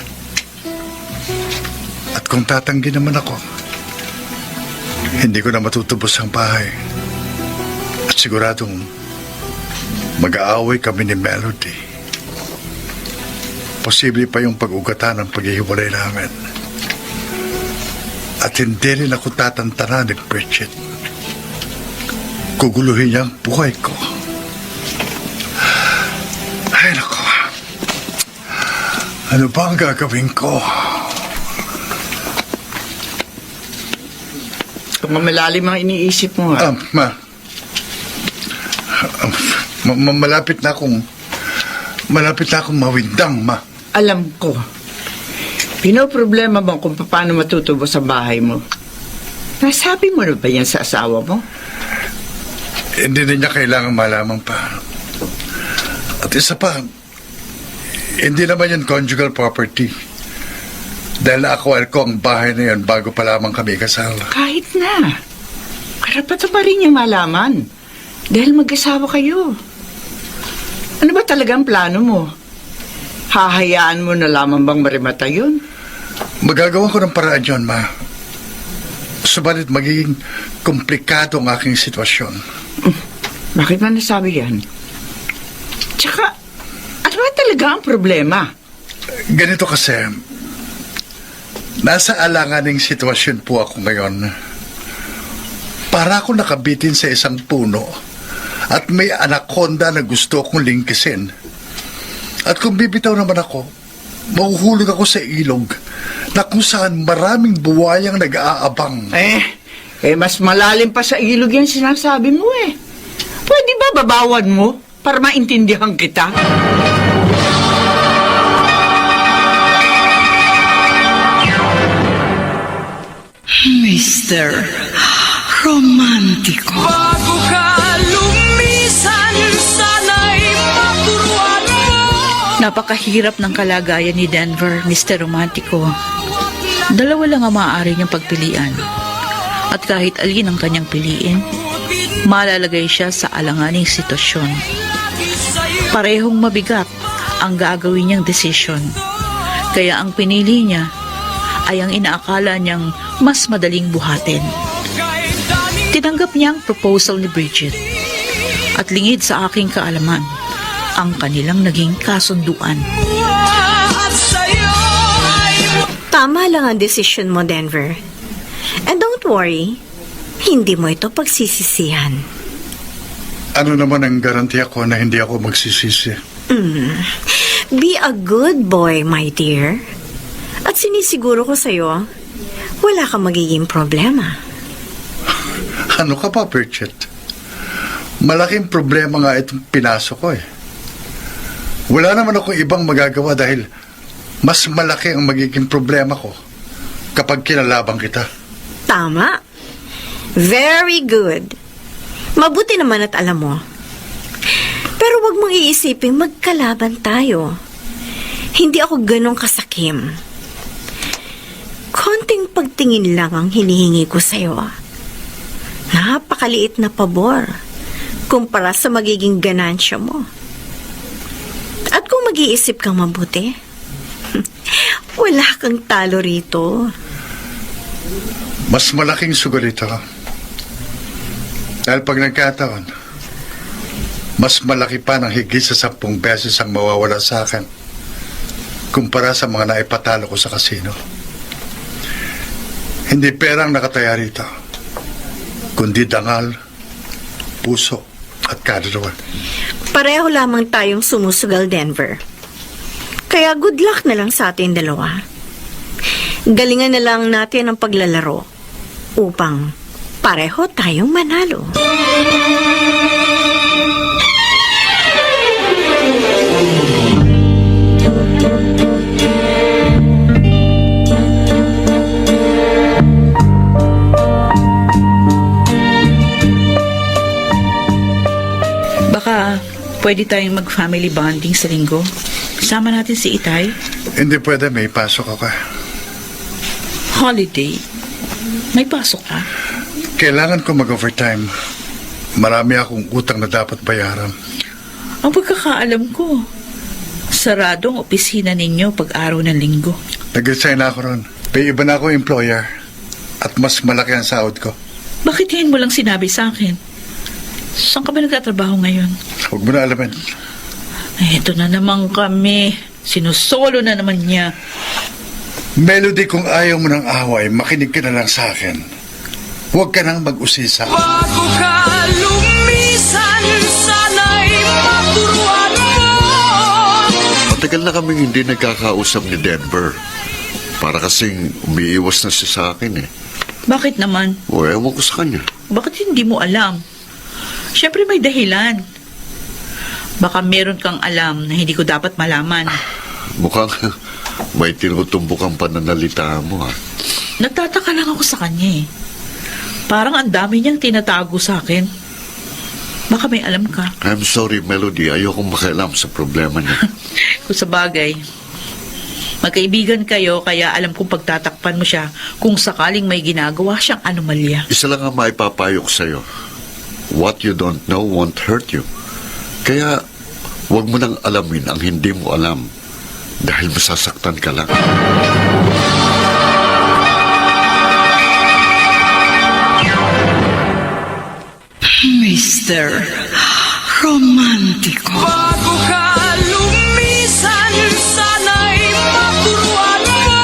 [SPEAKER 5] At kung tatanggi naman ako, hindi ko na matutubos ang bahay. At siguradong mag-aaway kami ni Melody. Posible pa yung pag-ugatan ng paghihiwalay namin. At hindi rin ako tatantanan ni Bridget. Guguluhin niya ang buhay ko. Ay, nako. Ano ba ang gagawin ko?
[SPEAKER 8] Kung malalim ang iniisip mo, ha?
[SPEAKER 5] Malapit na akong mawindang, ma.
[SPEAKER 8] Alam ko. Pinoproblema mo kung paano matutubos sa bahay mo. Nasabi mo na ba yan sa asawa mo?
[SPEAKER 5] Hindi na niya kailangan malaman pa. At isa pa, hindi naman yan conjugal property. Dahil na-acquire ko ang bahay na yan bago pa lamang kami kasal.
[SPEAKER 8] Kahit na. Karapatan pa rin niya malaman. Dahil mag-asawa kayo. Ano ba talaga ang plano mo? Hahayaan mo na lamang bang marimata yun?
[SPEAKER 5] Magagawa ko ng paraan yun, ma. Subalit magiging komplikado ang aking sitwasyon.
[SPEAKER 8] Bakit ba nasabi yan? Tsaka, ano ba talaga ang problema?
[SPEAKER 5] Ganito kasi, nasa alanganing sitwasyon po ako ngayon. Para ako nakabitin sa isang puno at may anaconda na gusto kong lingkisin. At kung bibitaw naman ako, mahuhulog ako sa ilog na kung saan maraming buwayang nag-aabang.
[SPEAKER 8] Mas malalim pa sa ilog yan sinasabi mo eh. Pwede ba babawan mo para maintindihan kita?
[SPEAKER 1] Mr. Romantiko.
[SPEAKER 7] Bago ka lumisan, sana'y maturuan mo.
[SPEAKER 4] Napakahirap ng kalagayan ni Denver, Mr. Romantico. Dalawa lang ang maaari niyang pagpilian. At kahit alin ang kanyang piliin, malalagay siya sa alanganing sitwasyon. Parehong mabigat ang gagawin niyang desisyon. Kaya ang pinili niya ay ang inaakala niyang mas madaling buhatin. Tinanggap niya ang proposal ni Bridget. At lingid sa aking kaalaman, ang kanilang naging kasunduan.
[SPEAKER 7] At sa'yo ay
[SPEAKER 6] Tama lang ang decision mo, Denver. And don't worry, hindi mo ito pagsisisihan.
[SPEAKER 5] Ano naman ang garantiya ko na hindi ako magsisisi?
[SPEAKER 6] Be a good boy, my dear. At sinisiguro ko sa'yo, wala kang magiging problema.
[SPEAKER 5] Ano ka pa, Bridget? Malaking problema nga itong pinasok ko eh. Wala naman akong ibang magagawa dahil mas malaki ang magiging problema ko kapag kinalabang kita.
[SPEAKER 6] Tama. Very good. Mabuti naman at alam mo. Pero wag mong iisipin magkalaban tayo. Hindi ako ganong kasakim. Konting pagtingin lang ang hinihingi ko sa'yo. Napakaliit na pabor kumpara sa magiging ganansya mo. At kung mag-iisip kang mabuti, wala kang talo rito.
[SPEAKER 5] Mas malaking sugal ito. Dahil pag nagkataon, mas malaki pa ng higit sa 10 beses ang mawawala sa akin kumpara sa mga naipatalo ko sa kasino. Hindi perang nakataya rito, kundi dangal, puso at kaluluwa.
[SPEAKER 6] Pareho lamang tayong sumusugal, Denver. Kaya good luck na lang sa ating dalawa. Galingan na lang natin ang paglalaro upang pareho tayong manalo.
[SPEAKER 4] Baka pwede tayong mag-family bonding sa linggo. Kasama natin si Itay.
[SPEAKER 5] Hindi pwede, may pasok ako.
[SPEAKER 4] Holiday. May pasok ka?
[SPEAKER 5] Kailangan ko mag-overtime. Marami akong utang na dapat bayaran.
[SPEAKER 4] Ang pagkakaalam ko, sarado ang opisina ninyo pag-araw ng linggo.
[SPEAKER 5] Nag-resign ako ron. May iba na ako employer at mas malaki ang sahod ko.
[SPEAKER 4] Bakit yan mo lang sinabi sa akin? Saan ka ba nagtatrabaho ngayon?
[SPEAKER 5] Huwag mo na alamin.
[SPEAKER 4] Ito na naman kami. Sinusolo na naman niya.
[SPEAKER 5] Melody, kung ayaw mo ng away, makinig ka na lang sa akin. Huwag ka nang mag-usisa.
[SPEAKER 7] bago ka lumisan, sana'y maturuan mo.
[SPEAKER 9] Matagal na kaming hindi nagkakausap ni Denver. Para kasing umiiwas na siya sa akin eh.
[SPEAKER 4] Bakit naman?
[SPEAKER 9] O ewan ko sa kanya.
[SPEAKER 4] Bakit hindi mo alam? Siyempre may dahilan. Baka meron kang alam na hindi ko dapat malaman.
[SPEAKER 9] Mukhang may tinutumbok ang pananalita mo ha.
[SPEAKER 4] Nagtataka lang ako sa kanya eh. Parang ang dami niyang tinatago sa akin. Baka may alam ka.
[SPEAKER 9] I'm sorry, Melody. Ayokong makialam sa problema niya.
[SPEAKER 4] Kung sa bagay, magkaibigan kayo kaya alam kong pagtatakpan mo siya kung sakaling may ginagawa siyang anomalya.
[SPEAKER 9] Isa lang ang maipapayo ko sa'yo. What you don't know won't hurt you. Kaya, huwag mo nang alamin ang hindi mo alam dahil masasaktan ka lang.
[SPEAKER 1] Mr. Romantiko.
[SPEAKER 7] Bago ka lumisan, sana'y maturuan mo.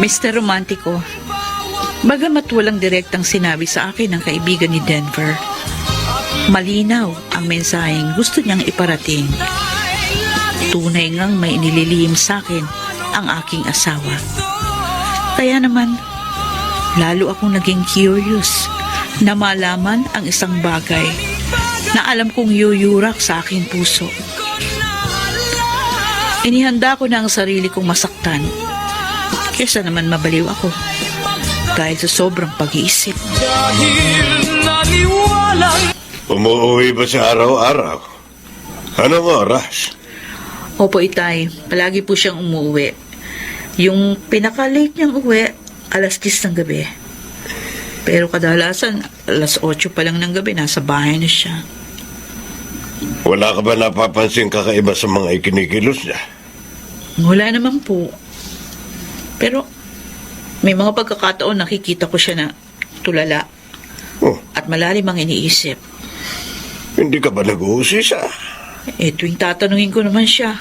[SPEAKER 4] Mr. Romantico, bagamat walang direktang sinabi sa akin ng kaibigan ni Denver, malinaw ang mensaheng gusto niyang iparating. Tunay ngang may inililihim sa akin ang aking asawa. Kaya naman, lalo akong naging curious na malaman ang isang bagay na alam kong yuyurak sa aking puso. Inihanda ko na ang sarili kong masaktan kesa naman mabaliw ako dahil sa sobrang pag-iisip.
[SPEAKER 7] Dahil naniwala
[SPEAKER 2] Umuwi ba sa araw-araw? Anong oras?
[SPEAKER 4] Opo, Itay. Palagi po siyang umuwi. Yung pinaka-late niyang uwi, alas 10 ng gabi. Pero kadalasan, alas 8 pa lang ng gabi, nasa bahay na siya.
[SPEAKER 2] Wala ka ba napapansin kakaiba sa mga ikinikilos niya?
[SPEAKER 4] Wala naman po. Pero, may mga pagkakataon nakikita ko siya na tulala
[SPEAKER 2] Oh,
[SPEAKER 4] at malalim ang iniisip.
[SPEAKER 2] hindi ka ba nag-uusisa?
[SPEAKER 4] Tuwing tatanungin ko naman siya,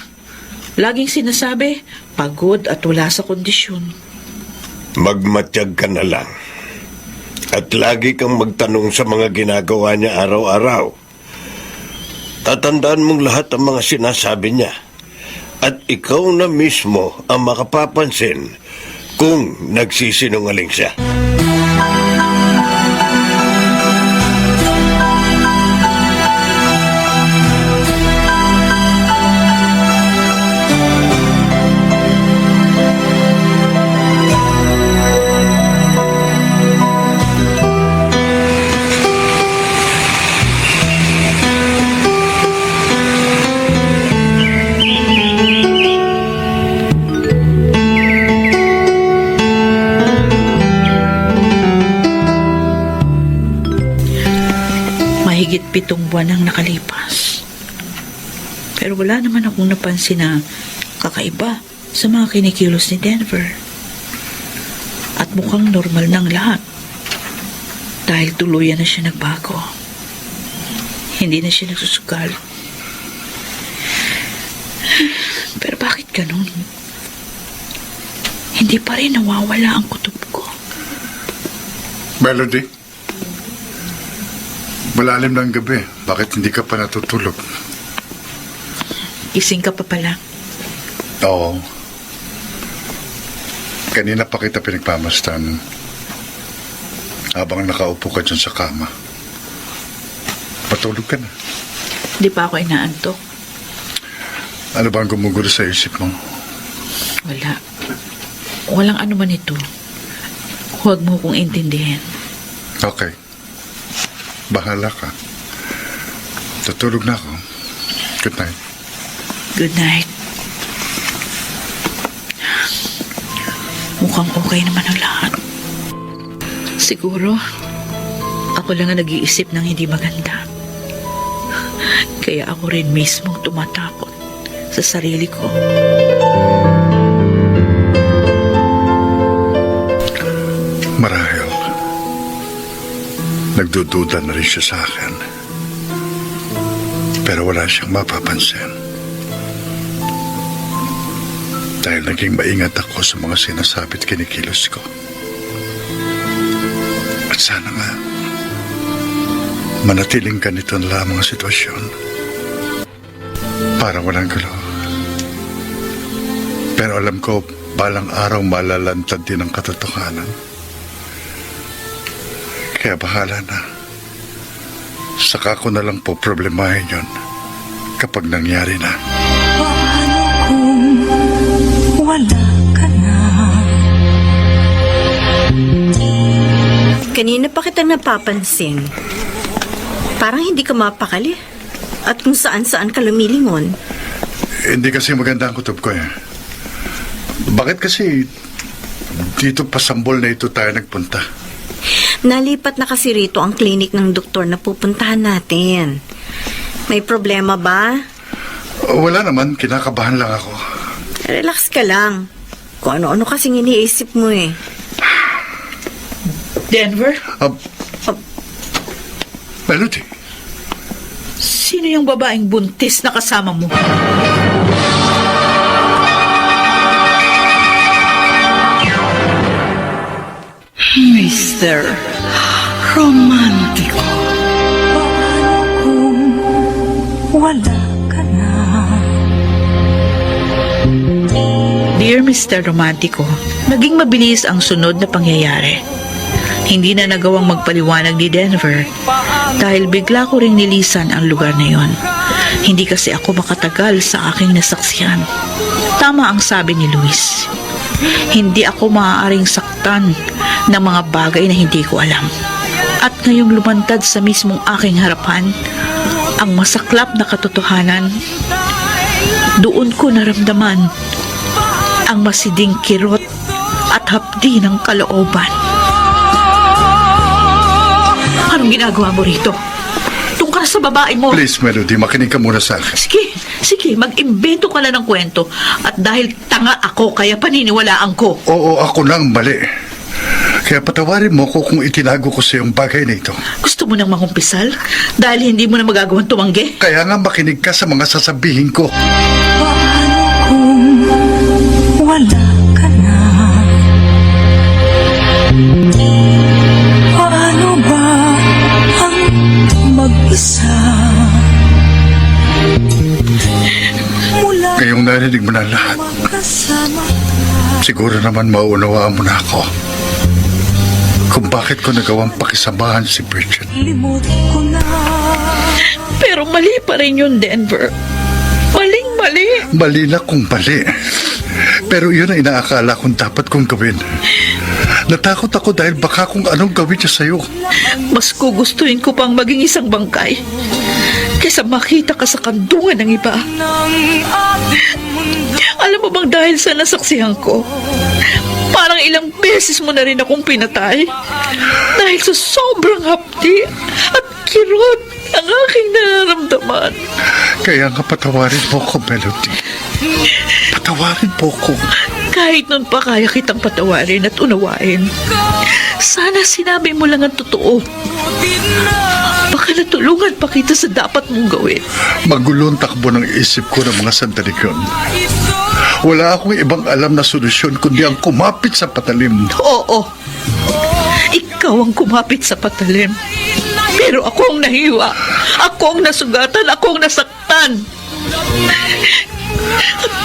[SPEAKER 4] laging sinasabi, pagod at wala sa kondisyon.
[SPEAKER 2] Magmatiyag ka na lang. At lagi kang magtanong sa mga ginagawa niya araw-araw. Tatandaan mong lahat ang mga sinasabi niya. At ikaw na mismo ang makapapansin kung nagsisinungaling siya.
[SPEAKER 4] Mahigit 7 buwan ang nakalipas. Pero wala naman akong napansin na kakaiba sa mga kinikilos ni Denver. At mukhang normal ng lahat. Dahil tuluyan na siya nagbago. Hindi na siya nagsusugal. Pero bakit ganun? Hindi pa rin nawawala ang kutob ko.
[SPEAKER 5] Melody, malalim ng gabi. Bakit hindi ka pa natutulog?
[SPEAKER 4] Gising ka pa pala.
[SPEAKER 5] Oo. Kanina pa kita pinagpamastan habang nakaupo ka dyan sa kama. Patulog ka na.
[SPEAKER 4] Di pa ako inaantok.
[SPEAKER 5] Ano ba ang gumugulo sa isip mo?
[SPEAKER 4] Wala. Walang ano man ito. Huwag mo kong intindihin.
[SPEAKER 5] Okay. Bahala ka. Tutulog na ako. Good night.
[SPEAKER 4] Good night. Mukhang okay naman ang lahat. Siguro, ako lang ang nag-iisip ng hindi maganda. Kaya ako rin mismong tumatakot sa sarili ko.
[SPEAKER 5] Marahil, nagdududa na rin siya sa akin. Pero wala siyang mapapansin. Dahil naging maingat ako sa mga sinasabi at kinikilos ko. At sana nga, manatiling ganito na lamang ang sitwasyon. Para walang gulo. Pero alam ko, balang araw malalantad din ang katotohanan. Kaya bahala na. Saka ko na lang po problemahin yun kapag nangyari na.
[SPEAKER 7] wala ka na.
[SPEAKER 6] Kanina pa kita napapansin. Parang hindi ka mapakali. At kung saan-saan ka lumilingon.
[SPEAKER 5] Hindi kasi maganda ang kutob ko eh. Bakit kasi dito pa sa mall na ito tayo nagpunta?
[SPEAKER 6] Nalipat na kasi rito ang klinik ng doktor na pupuntahan natin. May problema ba?
[SPEAKER 5] Wala naman, kinakabahan lang ako.
[SPEAKER 6] Relax ka lang. Kung ano-ano kasing iniisip mo eh.
[SPEAKER 4] Denver?
[SPEAKER 5] Melody?
[SPEAKER 4] Sino yung babaeng buntis na kasama mo?
[SPEAKER 1] Mr. Romántico.
[SPEAKER 7] Wala ka na.
[SPEAKER 4] Di Dear Mr. Romantico, naging mabilis ang sunod na pangyayari. Hindi na nagawang magpaliwanag ni Denver dahil bigla ko ring nilisan ang lugar na yon. Hindi kasi ako makatagal sa aking nasaksihan. Tama ang sabi ni Luis. Hindi ako maaaring saktan ng mga bagay na hindi ko alam. At ngayong lumantad sa mismong aking harapan, ang masaklap na katotohanan, doon ko naramdaman ang masiding kirot at hapdi ng kalooban. Anong ginagawa mo rito? Doon ka na sa babae mo.
[SPEAKER 5] Please, Melody, makinig ka muna sa akin.
[SPEAKER 4] Sige, mag-imbento ka na ng kwento. At dahil tanga ako, kaya paniniwalaan ko.
[SPEAKER 5] Oo, ako na ang mali. Kaya patawarin mo ko kung itinago ko sa iyong bagay na ito.
[SPEAKER 4] Gusto mo nang mangumpisal? Dahil hindi mo na magagawang tumanggi?
[SPEAKER 5] Kaya nga makinig ka sa mga sasabihin ko.
[SPEAKER 7] Paano kung wala ka na? Paano ba ang mag-isa? Mula
[SPEAKER 5] Ngayong narinig mo na lahat,
[SPEAKER 7] kasama
[SPEAKER 5] siguro naman mauunawaan mo na ako kung bakit ko nagawang pakisamahan si Bridget.
[SPEAKER 7] limot ko na.
[SPEAKER 4] Pero mali pa rin yun, Denver. Maling-mali.
[SPEAKER 5] Mali na kung mali. Pero yun ang inaakala kong dapat kong gawin. Natakot ako dahil baka kung anong gawin niya sa'yo.
[SPEAKER 4] Mas gugustuhin ko pang maging isang bangkay kaysa makita ka sa kandungan ng iba. Alam mo bang dahil sa nasaksihan ko, parang ilang beses mo na rin akong pinatay dahil sa sobrang hapdi at kirot ang aking nararamdaman.
[SPEAKER 5] Kaya nga patawarin mo ko, Melody. Patawarin mo ko.
[SPEAKER 4] Kahit nun pa kaya kitang patawarin at unawain. Sana sinabi mo lang ang totoo. Baka natulungan pa kita sa dapat mong gawin.
[SPEAKER 5] Magulo ang takbo ng isip ko ng mga sandali yun. Wala akong ibang alam na solusyon kundi ang kumapit sa patalim.
[SPEAKER 4] Oo. Ikaw ang kumapit sa patalim. Pero ako ang nahiwa. Ako ang nasugatan. Ako ang nasaktan.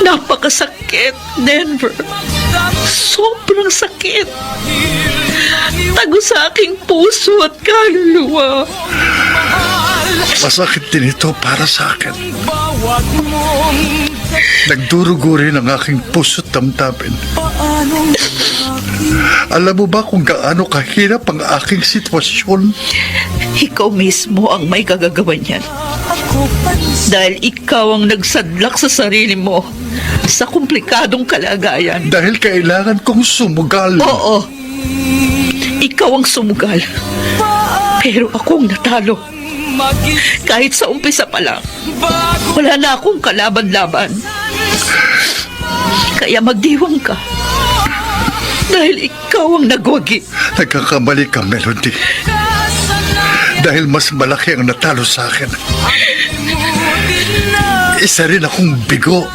[SPEAKER 4] Napakasakit, Denver. Sobrang sakit. Tago sa aking puso at kaluluwa.
[SPEAKER 5] Masakit din ito para sa akin. Nagdurugo rin ang aking puso't damdamin. Alam mo ba kung gaano kahirap ang aking sitwasyon?
[SPEAKER 4] Ikaw mismo ang may kagagawa niyan. Dahil ikaw ang nagsadlak sa sarili mo sa komplikadong kalagayan.
[SPEAKER 5] Dahil kailangan kong sumugal.
[SPEAKER 4] Oo. Ikaw ang sumugal. Pero akong natalo. Kahit sa umpisa pa lang, wala na akong kalaban-laban. Kaya magdiwang ka. Dahil ikaw ang nagwagi.
[SPEAKER 5] Nagkakamali ka, Melody. Dahil mas malaki ang natalo sa akin. Isa rin akong bigo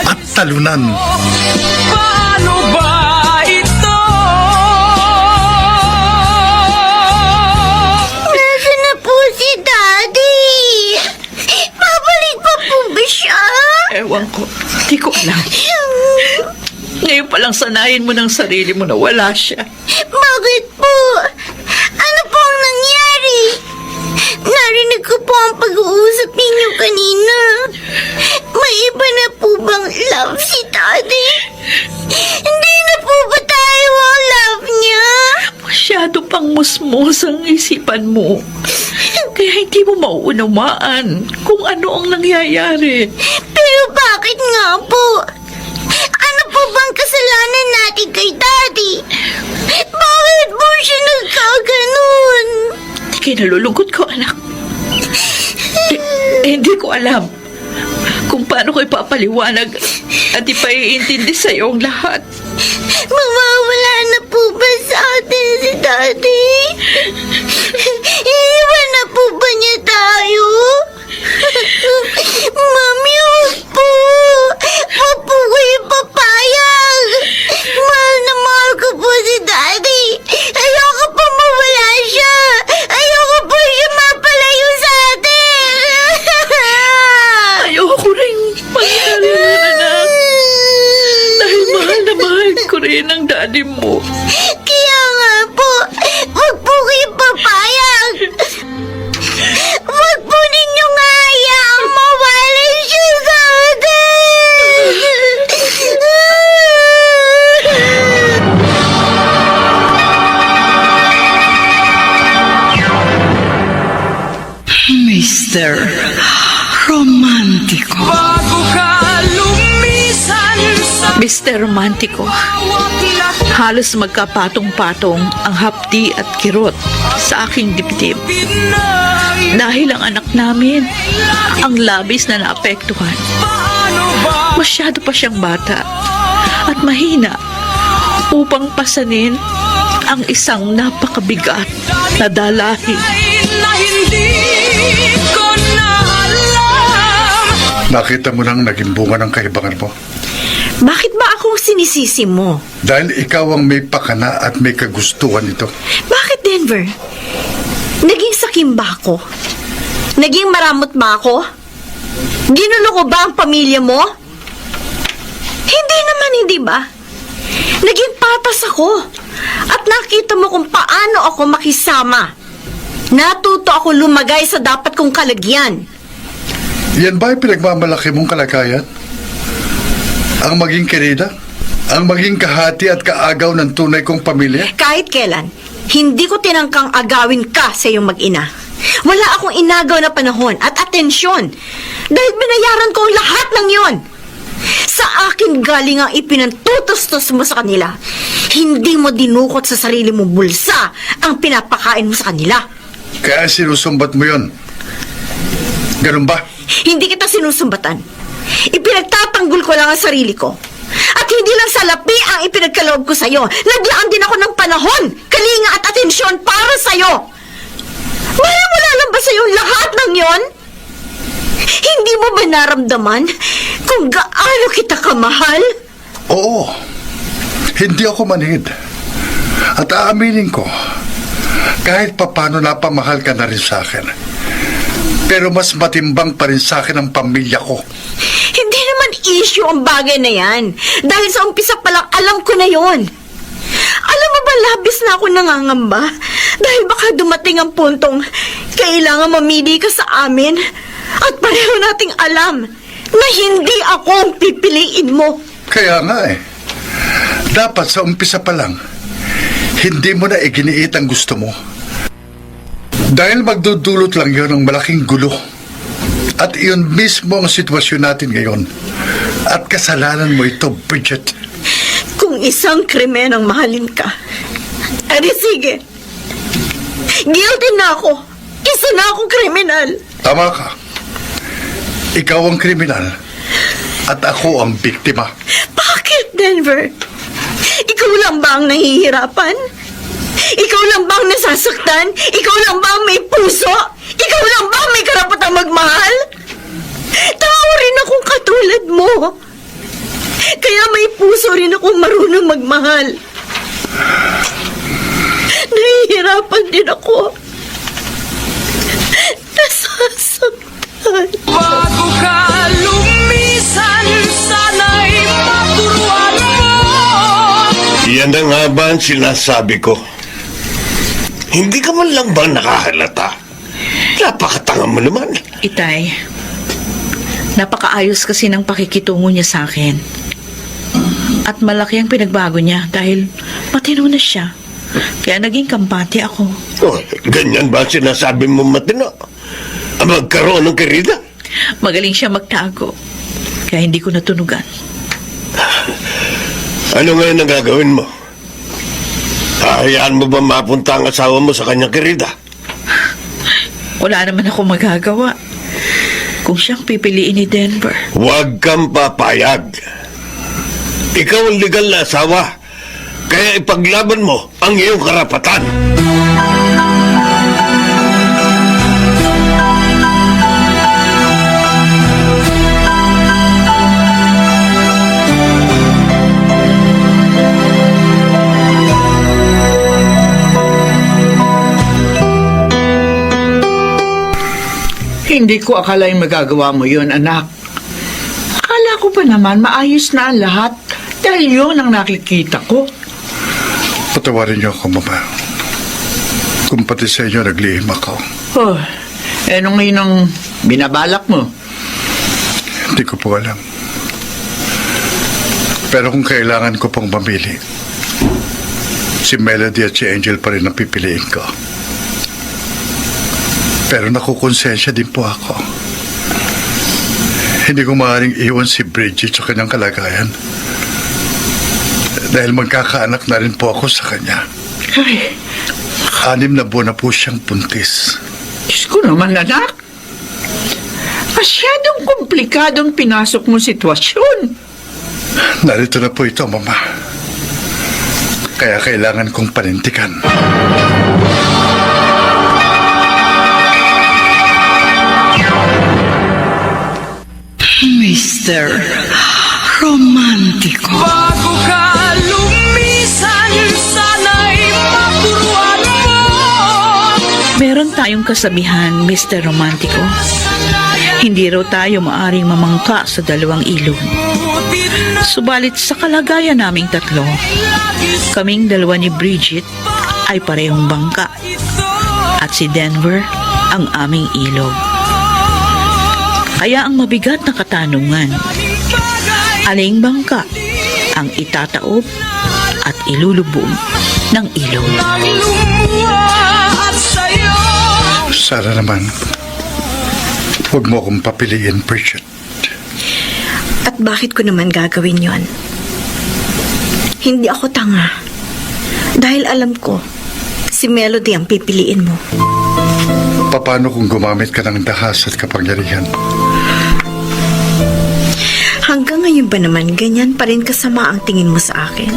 [SPEAKER 5] at talunan.
[SPEAKER 7] Paano ba ito?
[SPEAKER 6] Nasaan na po si Daddy? Babalik pa po ba siya?
[SPEAKER 4] Ewan ko. Di ko alam. Ngayon palang sanayin mo ng sarili mo na wala siya.
[SPEAKER 6] Bakit po? Ano po ang nangyari? Narinig ko po ang pag-uusap ninyo kanina. May iba na po bang love si Daddy? Hindi na po ba tayo ang love niya?
[SPEAKER 4] Masyado pang musmos ang isipan mo. Kaya hindi mo mauunawaan kung ano ang nangyayari.
[SPEAKER 6] Pero bakit nga po? Ano po bang kasalanan natin kay Daddy? Bakit po siya nagkaganon?
[SPEAKER 4] Hindi kayo nalulungkot ko, anak. Hindi ko alam kung paano ko ipapaliwanag at ipaiintindi sa iyo ang lahat.
[SPEAKER 6] Mawawala na po ba sa atin si Daddy? Iiwan na po ba niya tayo? Mami, huwag po. Huwag po kayo papayag. Mahal na mahal ko po si Daddy. Ayoko po mawala siya. Ayoko po siya mapalayo sa atin.
[SPEAKER 4] Ayoko rin mangyari, anak. rin ang daddy mo.
[SPEAKER 6] Kaya nga po, wag po kayo papayag. Wag po ninyong hayaang mawala siya sa atin.
[SPEAKER 1] Mr. Romantiko.
[SPEAKER 7] Bago ka lumisan sa
[SPEAKER 4] Mr. Romantico,
[SPEAKER 7] bawat lahat
[SPEAKER 4] halos magkapatong-patong ang hapdi at kirot sa aking dibdib.
[SPEAKER 7] pinay.
[SPEAKER 4] Dahil ang anak namin, ang labis na naapektuhan.
[SPEAKER 7] Paano ba
[SPEAKER 4] Masyado pa siyang bata at mahina upang pasanin ang isang napakabigat na dalahin.
[SPEAKER 7] na hindi ko na alam?
[SPEAKER 5] Nakita mo nang naging bunga ng kaibangan mo.
[SPEAKER 6] Bakit ba akong sinisisi mo?
[SPEAKER 5] Dahil ikaw ang may pakana at may kagustuhan nito.
[SPEAKER 6] Bakit, Denver? Naging sakim ba ako? Naging maramot ba ako? Ginulo ko ba ang pamilya mo? Hindi naman, hindi ba? Naging patas ako. At nakita mo kung paano ako makisama. Natuto ako lumagay sa dapat kong kalagyan.
[SPEAKER 5] Yan ba ay pinagmamalaki mong kalagayan? Ang maging kirida? Ang maging kahati at kaagaw ng tunay kong pamilya?
[SPEAKER 6] Kahit kailan, hindi ko tinangkang agawin ka sa iyong mag-ina. Wala akong inagaw na panahon at atensyon dahil binayaran ko ang lahat ng yon. Sa akin galing ang ipinantutustos mo sa kanila. Hindi mo dinukot sa sarili mong bulsa ang pinapakain mo sa kanila.
[SPEAKER 5] Kaya sinusumbat mo yon. Ganun ba?
[SPEAKER 6] Hindi kita sinusumbatan. Ipinagtatanggol ko lang ang sarili ko. At hindi lang salapi ang ipinagkaloob ko sa'yo. Naglaan din ako ng panahon, kalinga at atensyon para sa'yo. Wala lang ba sa'yo lahat ng yon? Hindi mo ba naramdaman kung gaano kita kamahal?
[SPEAKER 5] Oo. Hindi ako manhid. At aaminin ko, kahit papano napamahal ka na rin sa akin. Pero mas matimbang pa rin sa akin ang pamilya ko.
[SPEAKER 6] Hindi naman issue ang bagay na yan. Dahil sa umpisa pa lang, alam ko na yon. Alam mo ba, labis na ako nangangamba? Dahil baka dumating ang puntong kailangan mamili ka sa amin. At pareho nating alam na hindi ako ang pipiliin mo.
[SPEAKER 5] Kaya nga eh. Dapat sa umpisa pa lang, hindi mo na iginiit ang gusto mo. Dahil magdudulot lang yun ng malaking gulo. At iyon mismo ang sitwasyon natin ngayon. At kasalanan mo ito, Bridget.
[SPEAKER 6] Kung isang krimen ang mahalin ka, edi sige. Guilty na ako. Isa na akong kriminal.
[SPEAKER 5] Tama ka. Ikaw ang kriminal. At ako ang biktima.
[SPEAKER 6] Bakit, Denver? Ikaw lang ba ang nahihirapan? Ikaw lang ba ang nasasaktan? Ikaw lang ba ang may puso? Ikaw lang ba ang may karapatang magmahal? Tao rin akong katulad mo. Kaya may puso rin akong marunong magmahal. Nahihirapan din ako. Nasasaktan.
[SPEAKER 7] Bago ka lumisan, sana'y maturuan mo.
[SPEAKER 2] Yan na nga ba ang sinasabi ko? Hindi ka man lang ba nakahalata? Napakatanga mo naman.
[SPEAKER 4] Itay, napakaayos kasi ng pakikitungo niya sa akin. At malaki ang pinagbago niya dahil matino na siya. Kaya naging kampante ako.
[SPEAKER 2] Oh, ganyan ba ang sinasabi mo matino? Ang magkaroon ng kirida?
[SPEAKER 4] Magaling siya magtago. Kaya hindi ko natunugan.
[SPEAKER 2] Ano ngayon ang gagawin mo? Hahayaan mo ba mapunta ang asawa mo sa kanyang kirida?
[SPEAKER 4] Wala naman ako magagawa kung siyang pipiliin ni Denver.
[SPEAKER 2] Huwag kang papayag. Ikaw ang legal na asawa. Kaya ipaglaban mo ang iyong karapatan.
[SPEAKER 8] Hindi ko akalaing magagawa mo yun, anak. Akala ko pa naman maayos na ang lahat Dahil yun ang nakikita ko.
[SPEAKER 5] Patawarin niyo ako, Mama. Kung pati sa inyo naglihim ako,
[SPEAKER 8] Oh, ano ngayon ang binabalak mo?
[SPEAKER 5] hindi ko po alam. Pero kung kailangan ko pong mamili, si Melody at si Angel pa rin ang pipiliin ko. Pero nakukonsensya din po ako. Hindi ko maaaring iwan si Bridget sa kanyang kalagayan. Dahil magkakaanak na rin po ako sa kanya.
[SPEAKER 8] Ay,
[SPEAKER 5] 6 na buwan na po siyang buntis.
[SPEAKER 8] Diyos ko naman, anak. Masyadong komplikadong pinasok mong sitwasyon.
[SPEAKER 5] Narito na po ito, Mama. Kaya kailangan kong panintikan.
[SPEAKER 1] Mr. Romantiko.
[SPEAKER 7] Bago ka lumisan, sana'y maturuan mo.
[SPEAKER 4] Meron tayong kasabihan, Mr. Romantico. Hindi raw tayo maaring mamangka sa dalawang ilog. Subalit sa kalagayan naming tatlo, kaming dalawa ni Bridget ay parehong bangka at si Denver ang aming ilog. Kaya ang mabigat na katanungan, aling bangka ang itataob at ilulubog ng ilog?
[SPEAKER 7] Ang lumuha at sa'yo.
[SPEAKER 5] Sana naman, huwag mo akong papiliin, Bridget.
[SPEAKER 6] At bakit ko naman gagawin yon? Hindi ako tanga. Dahil alam ko, si Melody ang pipiliin mo.
[SPEAKER 5] Paano kung gumamit ka ng dahas at kapangyarihan?
[SPEAKER 6] Hanggang ngayon ba naman ganyan pa rin kasama ang tingin mo sa akin?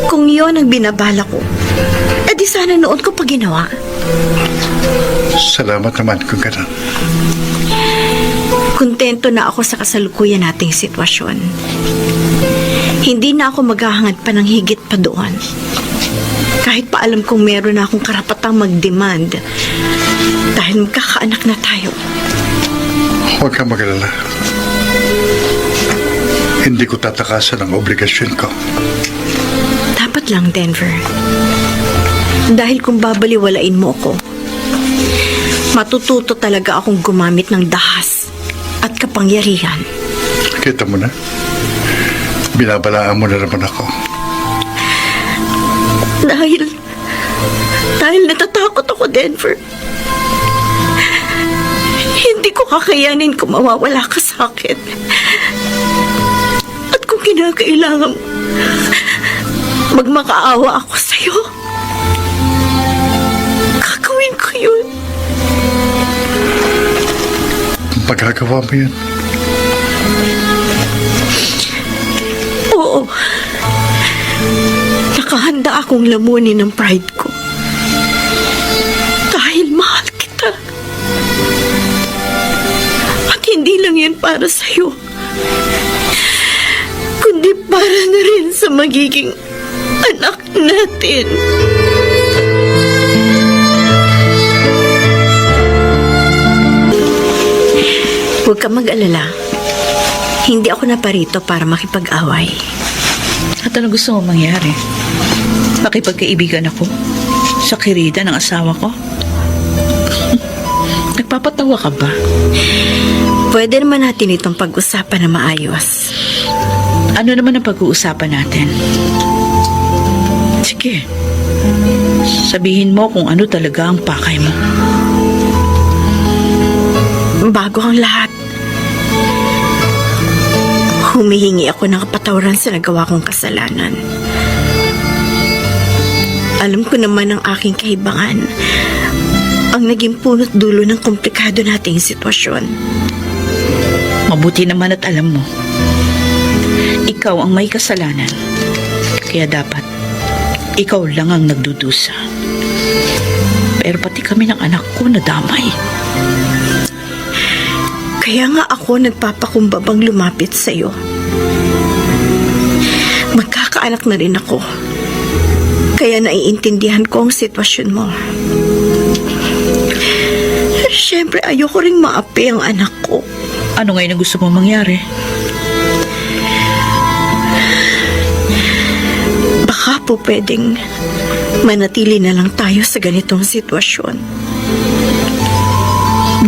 [SPEAKER 6] Kung yon ang binabala ko, edi sana noon ko pa ginawa.
[SPEAKER 5] Salamat naman kung gano'n.
[SPEAKER 6] Kontento na ako sa kasalukuyan nating sitwasyon. Hindi na ako maghahangad pa ng higit pa doon. Kahit pa alam kong meron na akong karapatang mag-demand dahil magkakaanak na tayo.
[SPEAKER 5] Huwag kang mag-alala. Hindi ko tatakasan ang obligasyon ko.
[SPEAKER 6] Dapat lang, Denver. Dahil kung babaliwalain mo ako, matututo talaga akong gumamit ng dahas at kapangyarihan.
[SPEAKER 5] Kita mo na? Binabalaan mo na naman ako.
[SPEAKER 6] Dahil natatakot ako, Denver. Hindi ko kakayanin kung mawawala ka sa akin. At kung kinakailangan magmakaawa ako sa'yo, gagawin ko yun.
[SPEAKER 5] Magagawa mo yan.
[SPEAKER 6] Oo. Nakahanda akong lamunin ng pride ko. Dahil mahal kita. At hindi lang yan para sa'yo, kundi para na rin sa magiging anak natin. Huwag ka mag-alala. Hindi ako naparito para makipag-away.
[SPEAKER 4] At ano gusto mo mangyari? Makipagkaibigan ako sa kirida ng asawa ko? Nagpapatawa ka ba?
[SPEAKER 6] Pwede naman natin itong pag-usapan na maayos.
[SPEAKER 4] Ano naman ang pag-uusapan natin? Sige. Sabihin mo kung ano talaga ang pakay mo.
[SPEAKER 6] Bago ang lahat, humihingi ako ng kapatawaran sa nagawa kong kasalanan. Alam ko naman ang aking kahibangan ang naging punot dulo ng komplikado nating sitwasyon.
[SPEAKER 4] Mabuti naman at alam mo, ikaw ang may kasalanan. Kaya dapat, ikaw lang ang nagdudusa. Pero pati kami ng anak ko nadamay.
[SPEAKER 6] Kaya nga ako nagpapakumbabang lumapit sa'yo. Magkakaanak na rin ako. Kaya naiintindihan ko ang sitwasyon mo. Siyempre, ayoko ring maapi ang anak ko.
[SPEAKER 4] Ano ngayon ang gusto mo mangyari?
[SPEAKER 6] Baka po pwedeng manatili na lang tayo sa ganitong sitwasyon.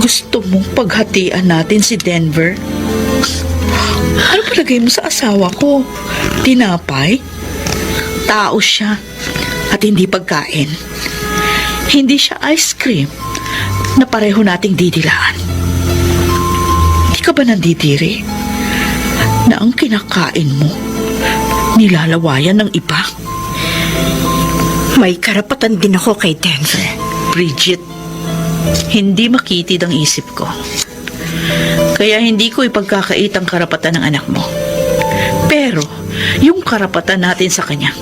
[SPEAKER 4] Gusto mong paghatian natin si Denver? Ano palagay mo sa asawa ko? Tinapay? Tao siya at hindi pagkain. Hindi siya ice cream na pareho nating didilaan. Hindi ka ba nandidiri na ang kinakain mo nilalawayan ng iba?
[SPEAKER 6] May karapatan din ako kay Denver.
[SPEAKER 4] Bridget, hindi makitid ang isip ko. Kaya hindi ko ipagkakait ang karapatan ng anak mo. Pero, yung karapatan natin sa kanya,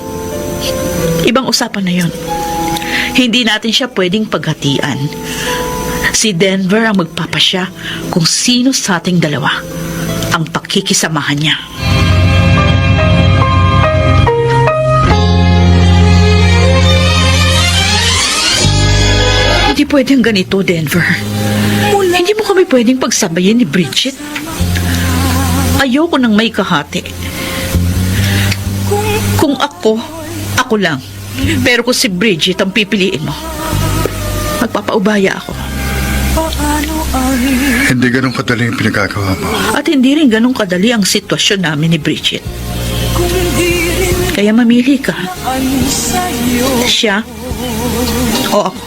[SPEAKER 4] ibang usapan na yun. Hindi natin siya pwedeng paghatian. Si Denver ang magpapasya kung sino sa ating dalawa ang pakikisamahan niya. Hindi pwedeng ganito, Denver. Hindi mo kami pwedeng pagsabayin ni Bridget. Ayoko nang may kahati. Kung ako lang. Pero kung si Bridget ang pipiliin mo, magpapaubaya ako.
[SPEAKER 5] Hindi ganun kadali yung pinagagawa mo.
[SPEAKER 4] At hindi rin ganun kadali ang sitwasyon namin ni Bridget. Kaya mamili ka. Siya o ako.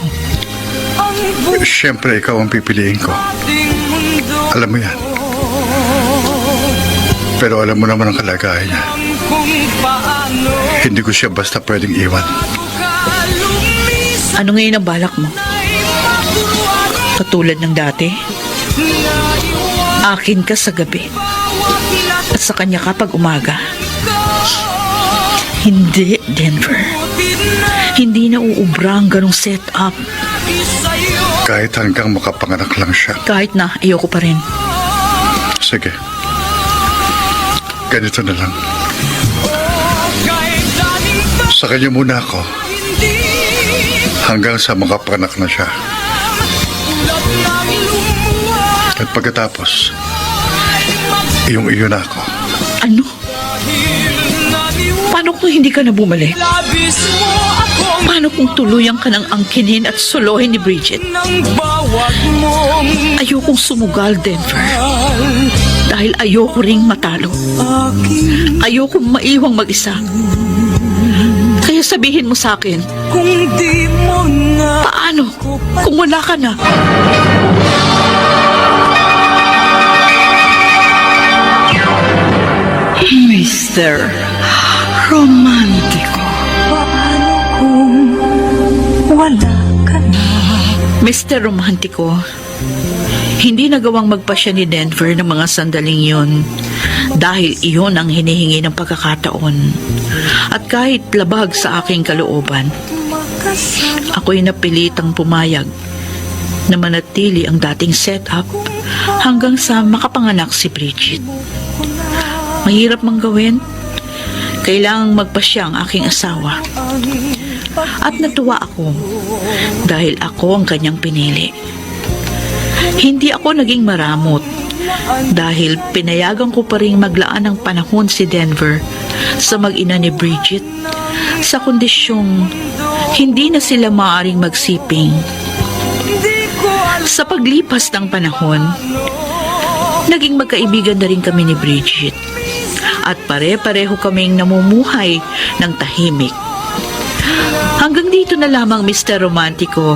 [SPEAKER 5] Siyempre, ikaw ang pipiliin ko. Alam mo yan. Pero alam mo naman ang kalagayan niya. Hindi ko siya basta pwedeng iwan.
[SPEAKER 4] Ano ngayon ang balak mo? Katulad ng dati? Akin ka sa gabi at sa kanya ka pag umaga. Hindi, Denver. Hindi na uubra ang ganong setup.
[SPEAKER 5] Kahit hanggang makapanganak lang siya.
[SPEAKER 4] Kahit na, ayoko pa rin.
[SPEAKER 5] Sige. Ganito na lang. Sa kanya muna ako. Hanggang sa makapanganak na siya. At pagkatapos, iyong-iyo na ako.
[SPEAKER 4] Ano? Paano kung hindi ka na bumalik? Paano kung tuluyan ka ng angkinin at solohin ni Bridget? Ayokong sumugal, Denver. Dahil ayoko ring matalo. Ayokong maiwang mag-isa. Kaya sabihin mo sa akin, paano kung wala ka na? Mr. Romantiko. Mr. Romantiko, hindi nagawang magpasya ni Denver ng mga sandaling yun dahil iyon ang hinihingi ng pagkakataon. At kahit labag sa aking kalooban, ako'y napilitang pumayag na manatili ang dating setup hanggang sa makapanganak si Bridget. Mahirap mang gawin. Kailangang magpasya ang aking asawa. At natuwa ako dahil ako ang kanyang pinili. Hindi ako naging maramot dahil pinayagan ko pa rin maglaan ng panahon si Denver sa mag-ina ni Bridget sa kondisyong hindi na sila maaaring magsiping. Sa paglipas ng panahon, naging magkaibigan na rin kami ni Bridget at pare-pareho kaming namumuhay ng tahimik. Hanggang dito na lamang, Mr. Romantiko,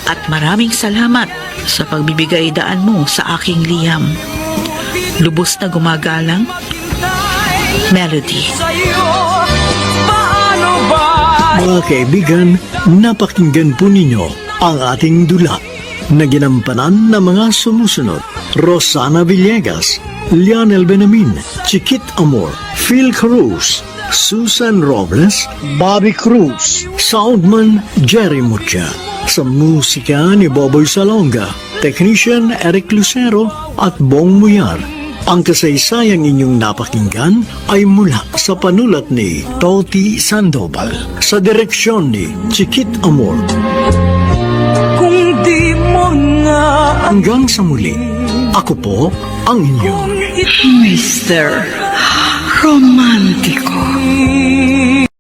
[SPEAKER 4] at maraming salamat sa pagbibigay daan mo sa aking liham. Lubos na gumagalang, Melody.
[SPEAKER 3] Mga kaibigan, napakinggan po ninyo ang ating dula na ginampanan ng mga sumusunod. Rosana Villegas, Lionel Benamin, Chiquit Amor, Phil Cruz, Susan Robles, Bobby Cruz, Soundman Jerry Mucha, sa musika ni Boboy Salonga, Technician Eric Lucero at Bong Muyar. Ang kasaysayang inyong napakinggan ay mula sa panulat ni Toti Sandoval, sa direksyon ni Chiquit Amor.
[SPEAKER 7] Kung di mo na
[SPEAKER 3] Hanggang sa muli, ako po ang inyong
[SPEAKER 4] Mr. Romantiko.